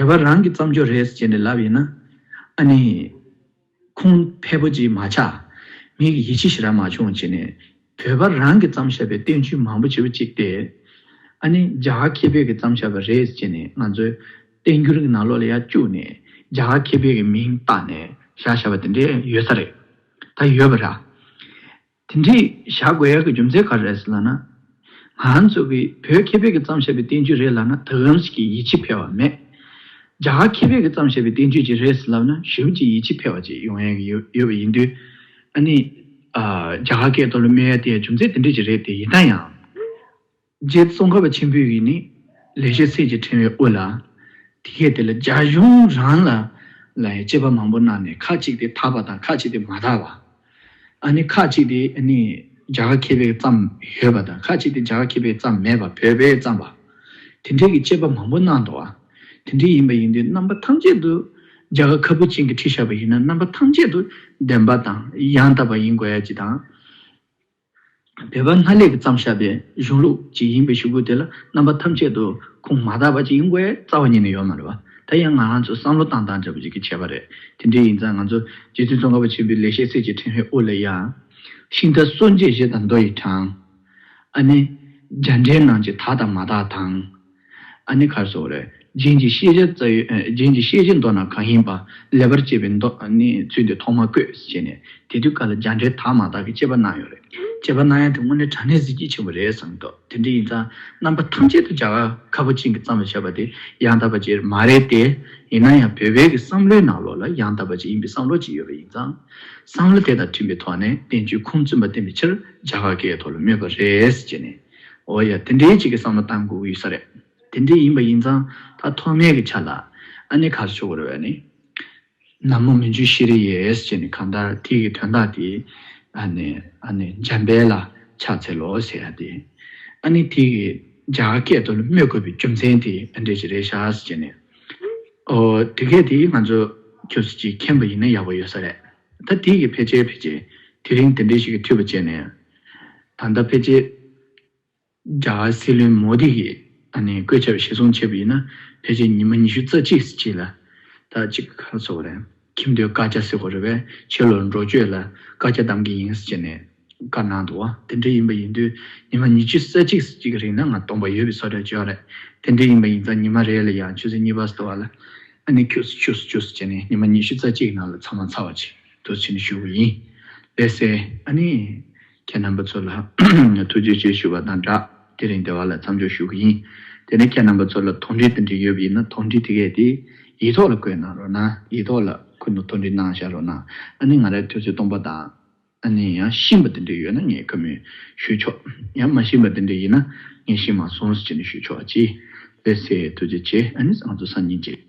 བོད་པ་རང་གི་བརྩམས་ཆོས་རེད་ཟེར་ནས་ལབ་ཡིན་ན། ཨ་ནི་ཁུངས་འཕེར་པོ་ཅིག་མ་ཆགས། མི་གི་ཡིད་ཆེས་ཞེ་དྲག་མ་བྱུང་བྱས་ནས། བོད་པ་རང་གིས་བརྩམས་བཞག་པའི་བསྟན་བཅོས་མང་པོ་ཞེ་པོ་ཅིག་དེ། ཨ་ནི་རྒྱ་གར་མཁས་པའི་གིས་བརྩམས་བཞག་པ་རེད་ཟེར་ནས་ང་ཚོའི་བསྟན་འགྱུར་གྱི་ནང་ལོགས་ལ་ཡར་བཅུག་ནས། རྒྱ་གར་མཁས་པའི་གི་མིང་བཏགས་ནས་བཞག་བཞག་པ་དེ་འདྲས་ཡོད་ས་རེད། ད་ཡོད་པ་ར། དེ་འདྲས་བཞག་དགོས་ཡག་གི་རྒྱུ་མཚན་ག་རེ་རེད་ཟེར་ལབ་ན། ང་ཚོ་གི་བོད་མཁས་པའི་གིས་བརྩམས་བཞག་པའི་བསྟན་བཅོས་རེད་ལབ་ན་དེ་ཙམ་ཞིག་གི་ཡིད་ཆེས་འཕེར་བ་མེད། རྒྱ་གར་མཁས་པའི་གིས་བརྩམས་བཞག་པའི་བསྟན་བཅོས་ཅིག་རེད་ཟེར་ལབ་ན་ཞེ་པོ་ཅིག་ཡིད་ཆེས་འཕེར་བ་ཅིག་ཡོང་ཡག་ཡོད་ཡོད་པ་ཡིན་དུས། ཨ་ནི་ཨ། རྒྱ་གར་སྐད་ཐོག་ལ་སྨོས་ཡ་དེ་རྒྱུ་མཚན་དེ་འདྲ་ཅིག་རེད་དེ། ཡིན་ན་ཡང་། རྗེ་ཙོང་ཁ་པ་ཆེན་པོའི་གིས་ནི་ལེགས་བཤད་གསེར་གྱི་ཕྲེང་བའི་དབུ་ལ། དེ་གས་དེ་ལ་རྒྱ་གཞུང་རང་ལ་ལ་ཡང་དཔྱད་པ་མང་པོ་གནང་ནས་ཁ་ཅིག་དེ་དག་པ་དང་ཁ་ཅིག་དེ་མ་དག་པ། ཨ་ནི་ཁ་ཅིག་དེ་ཨ་ནི་རྒྱ་གར་མཁས་པས་བརྩམས་ཡོད་པ་དང་ཁ་ཅིག་དེ་རྒྱ་གར་མཁས་པས་བརྩམས་མེད་པ། བོད་པས་བརྩམས་པ། དེ་འདྲའི་གི་དཔྱད་པ་མང་པོ་གནང་འདུག་ཨ། དེ་འདྲའི་ཡིན་པ་ཡིན་དུས་རྣམ་པ་ཐམས་ཅད་དུ་རྒྱ་གར་ཁ་བུ་ཅན་གྱིས་བྲིས་བཞག་པ་ཡིན་ན་རྣམ་པ་ཐམས་ཅད་དུ་བདེན་པ་དང་ཡང་དག་པ་ཡིན་དགོས་ཡ་ཅིག་དང་། བོད་པ་སྔ་ལས་ཀྱིས་བརྩམས་བཞག་པའི་གཞུང་ལུགས་ཅིག་ཡིན་པའི་གཞུག་གུ་དེ་ལ་རྣམ་པ་ཐམས་ཅད་དུ་ཁུངས་མ་དག་པ་ཅིག་ཡིན་དགོས་རྩ་བ་ཉིད་ནས་ཡོད་མ་རེད་པ། ད་ཡང་ང་རང་ཚོ་བསམ་བློ་བཏང་སྟངས་འདྲ་པོ་ཅིག་གི་བྱས་པ་རེད། དེ་འདྲ་ཡིན་ཙང་ང་ཚོ་རྗེ་བཙུན་ཙོང་ཁ་པ་ཆེན་པོའི་ལེགས་བཤད་གསེར་གྱི་ཕྲེང་བའི་དབུ་ལ་ཡང་། ཤིང་རྟ་སྲོལ་འབྱེད་བཞི་དང་མདོ་ཡི་གྲངས། ཨ་ནི། རྒྱ་འགྲེལ་ནང་གི་དག་དང་མ་དག་དང་། ཨ་ནི་ག་རེ་ཟེར་དགོས་རེད། རྒྱན་གྱི་ཤེས་བྱ་རྩ་བའི་ཨ། རྒྱན་གྱི་ཤེས་བྱའི་མདོ་རྣམས་གང་ཡིན་པ། ལེགས་པར་དཔྱད་པའི་མདོ་ནི་ཚུལ་འདི་ཐོག་མར་བཀོད་ཅེས་ནས་དེ་དུས་སྐབས་ལ་རྒྱ་འགྲེལ་དག་མ་དག་གི་དཔྱད་པ་གནང་ཡོད་རེད། དཔྱད་པ་གནང་ཡ་དེ་དངོས་གནས་དྲང་གནས་གཟི་བརྗིད་ཆེན་པོ་རེད་བསམ་གྱི་འདུག་དེ་འདྲ་ཡིན་ཙང་རྣམ་པ་ཐམས་ཅད་དུ་རྒྱ་གར་ཁ་བུ་ཅན་གྱིས་བརྩམས་པ་བྱས་པ་དེ་ཡང་དག་པ་ཅིག་མ་རེད་དེ། ཡིན་ན་ཡང་བོད་པའི་གི་བསམ་བློའི་ནང་ལོགས་ལ་ཡང་དག་པ་ཅིག་ཡིན་པའི་བསམ་བློ་ཅིག་ཡོད་པ་ཡིན་ཙང་། བསམ་བློ་དེ་དང་མཐུན་པའི་ཐོག་ནས་བསྟན་བཅོས་ཁུངས་བཙུན་པ་བསྟན་པའི་ཕྱིར་རྒྱ་གར་སྐད་ཐོག་ལ་སྨོས་པ་རེད་ཅེས་ནས། འོ་ཡ། དེ་འདྲའི་ཅིག་གི་བསམ་བློ་བཏང་དགོས་ཀྱི་ཡོད་ས་རེད། དེ་འདྲ་ཡིན་པ་ཡིན་ཙང་ད་ཐོག་མའི་གི་ཆ་ལ་ཨ་ནི་ག་རེ་ཞུ་དགོས་རེད་པས་ནི། ན་མོ་མི་འགྱུར་ཤྲཱི་ཡེ་ཟེར་ནས་གང་ལྟར་དེ་གི་དོན་དག་དེ་ཨ་ནི་ཨ་ནི་འཇམ་དཔལ་ལ་ཕྱག་འཚལ་ལོ་ཟེར་ཡ་དེ། ཨ་ནི་དེ་གི་རྒྱ་གར་སྐད་ཐོག་ལ་སྨོས་དགོས་པའི་རྒྱུ་མཚན་དེ་ཨ་འདྲ་ཅིག་རེད་ཤག་ཟེར་ནས། ཨོ་དེ་གས་དེ་ང་ཚོ་ ཁྱོད་ཚོ་ཅིག་མཁྱེན་པ་ཡིན་ན་ཡག་པོ་ཡོད་ས་རེད། ད་དེ་གི་ཕལ་ཆེར་ཕལ་ཆེར་དེ་རིང་དེ་འདྲའི་ཞིག་གི་འཐུས་པ་བྱས་ནས། ད་ལྟ་ཕལ་ཆེར་རྒྱ་གར་སྲིད་བློན་མོ་དི་གིས་ཨ་ནི་བཀོད་ཁྱབ་གཞིར་བཟུང་བྱས་པ་ཡིན་ན། ཕལ་ཆེར་ཉི་མ་ཉི་ཤུ་རྩ་གཅིག་ཅིག་ལ་ད་ཅིག་ག་རེ་ཟེར་དགོས་རེད། ཁྱིམ་སྡོད་བཀའ་རྒྱ་ཟེར་དགོས་རེད་པས། ཕྱི་ལོགས་འགྲོ་སྐྱོད་ལ་བཀའ་རྒྱ་གདམ་གྱི་ཡིན་ཟེར་བྱས་ནས་བཀའ་གནང་འདུག་བ། དེ་འདྲ་ཡིན་པ་ཡིན་དུས་ཉི་མ་ཉི་ཤུ་རྩ་གཅིག་ཅིག་གི་རིང་ན་ང་སྟོང་པ་ཡོད་པའི་བཟོ་འདྲ་བྱས་ཡོད་རེད། དེ་འདྲ་ཡིན་པ་ཡིན་ཙང་ཉི་མ་རེ་ལ་ཡང་ཆུ་ཚོད་གཉིས་པ་ཙམ་བ་ལ་ཨ་ནི་ཁྱུག་ཙམ་ཁྱུག་ཙམ་ཁྱུག་ཙམ་བྱས་ནས་ཉི་མ་ཉི་ཤུ་རྩ་གཅིག་ནང་ལ་ཚང་མ་ཚར་བ་ཅིག་འདུག་བྱས་ནས་ཞུ་གི་ཡིན། ལགས་སེ། ཨ་ནི་ཁྱེད་རྣམ་པ་ཚོ་ལ་ཐུགས་རྗེ་ཆེ་ཞུ་བ་དང་སྦྲགས། དེ་རིང་འདི་བ་ལ་མཚམས་འཇོག་ཞུ་གི་ཡིན། དེ་ནས་ཁྱེད་རྣམ་པ་ཚོ་ལ་དོགས་འདྲི་དེ་འདྲ་ཡོད་པ་ཡིན་ན། དོགས་འདྲི་དེ་གས་དེ་ཡིག་ཐོག་ལ་བཀོད་གནང་རོགས་གནང་། ཡིག་ཐོག་ལ་ཁུ་ནུ་དོགས་འདྲི་གནང་བཞག་རོགས་གནང་། ཨ་ནི་ང་རའི་དུས་ཚོད་སྟོང་པ་དང་། ཨ་ནི་ཡང་ཤེས་པ་དེ་འདྲ་ཡོད་ན་ངས་བཀའ་མོལ་ཞུ་ཆོག། ཡང་མ་ཤེས་པ་དེ་འདྲ་ཡིན་ན་ངས་ཤེས་མ་སོང་ཟེར་ནས་ཞུ་ཆོག་ཅིག། ལགས་སེ། ཐུགས་རྗེ་ཆེ། ཨ་ནི་ང་ཚོ་སང་ཉིན་མཇལ།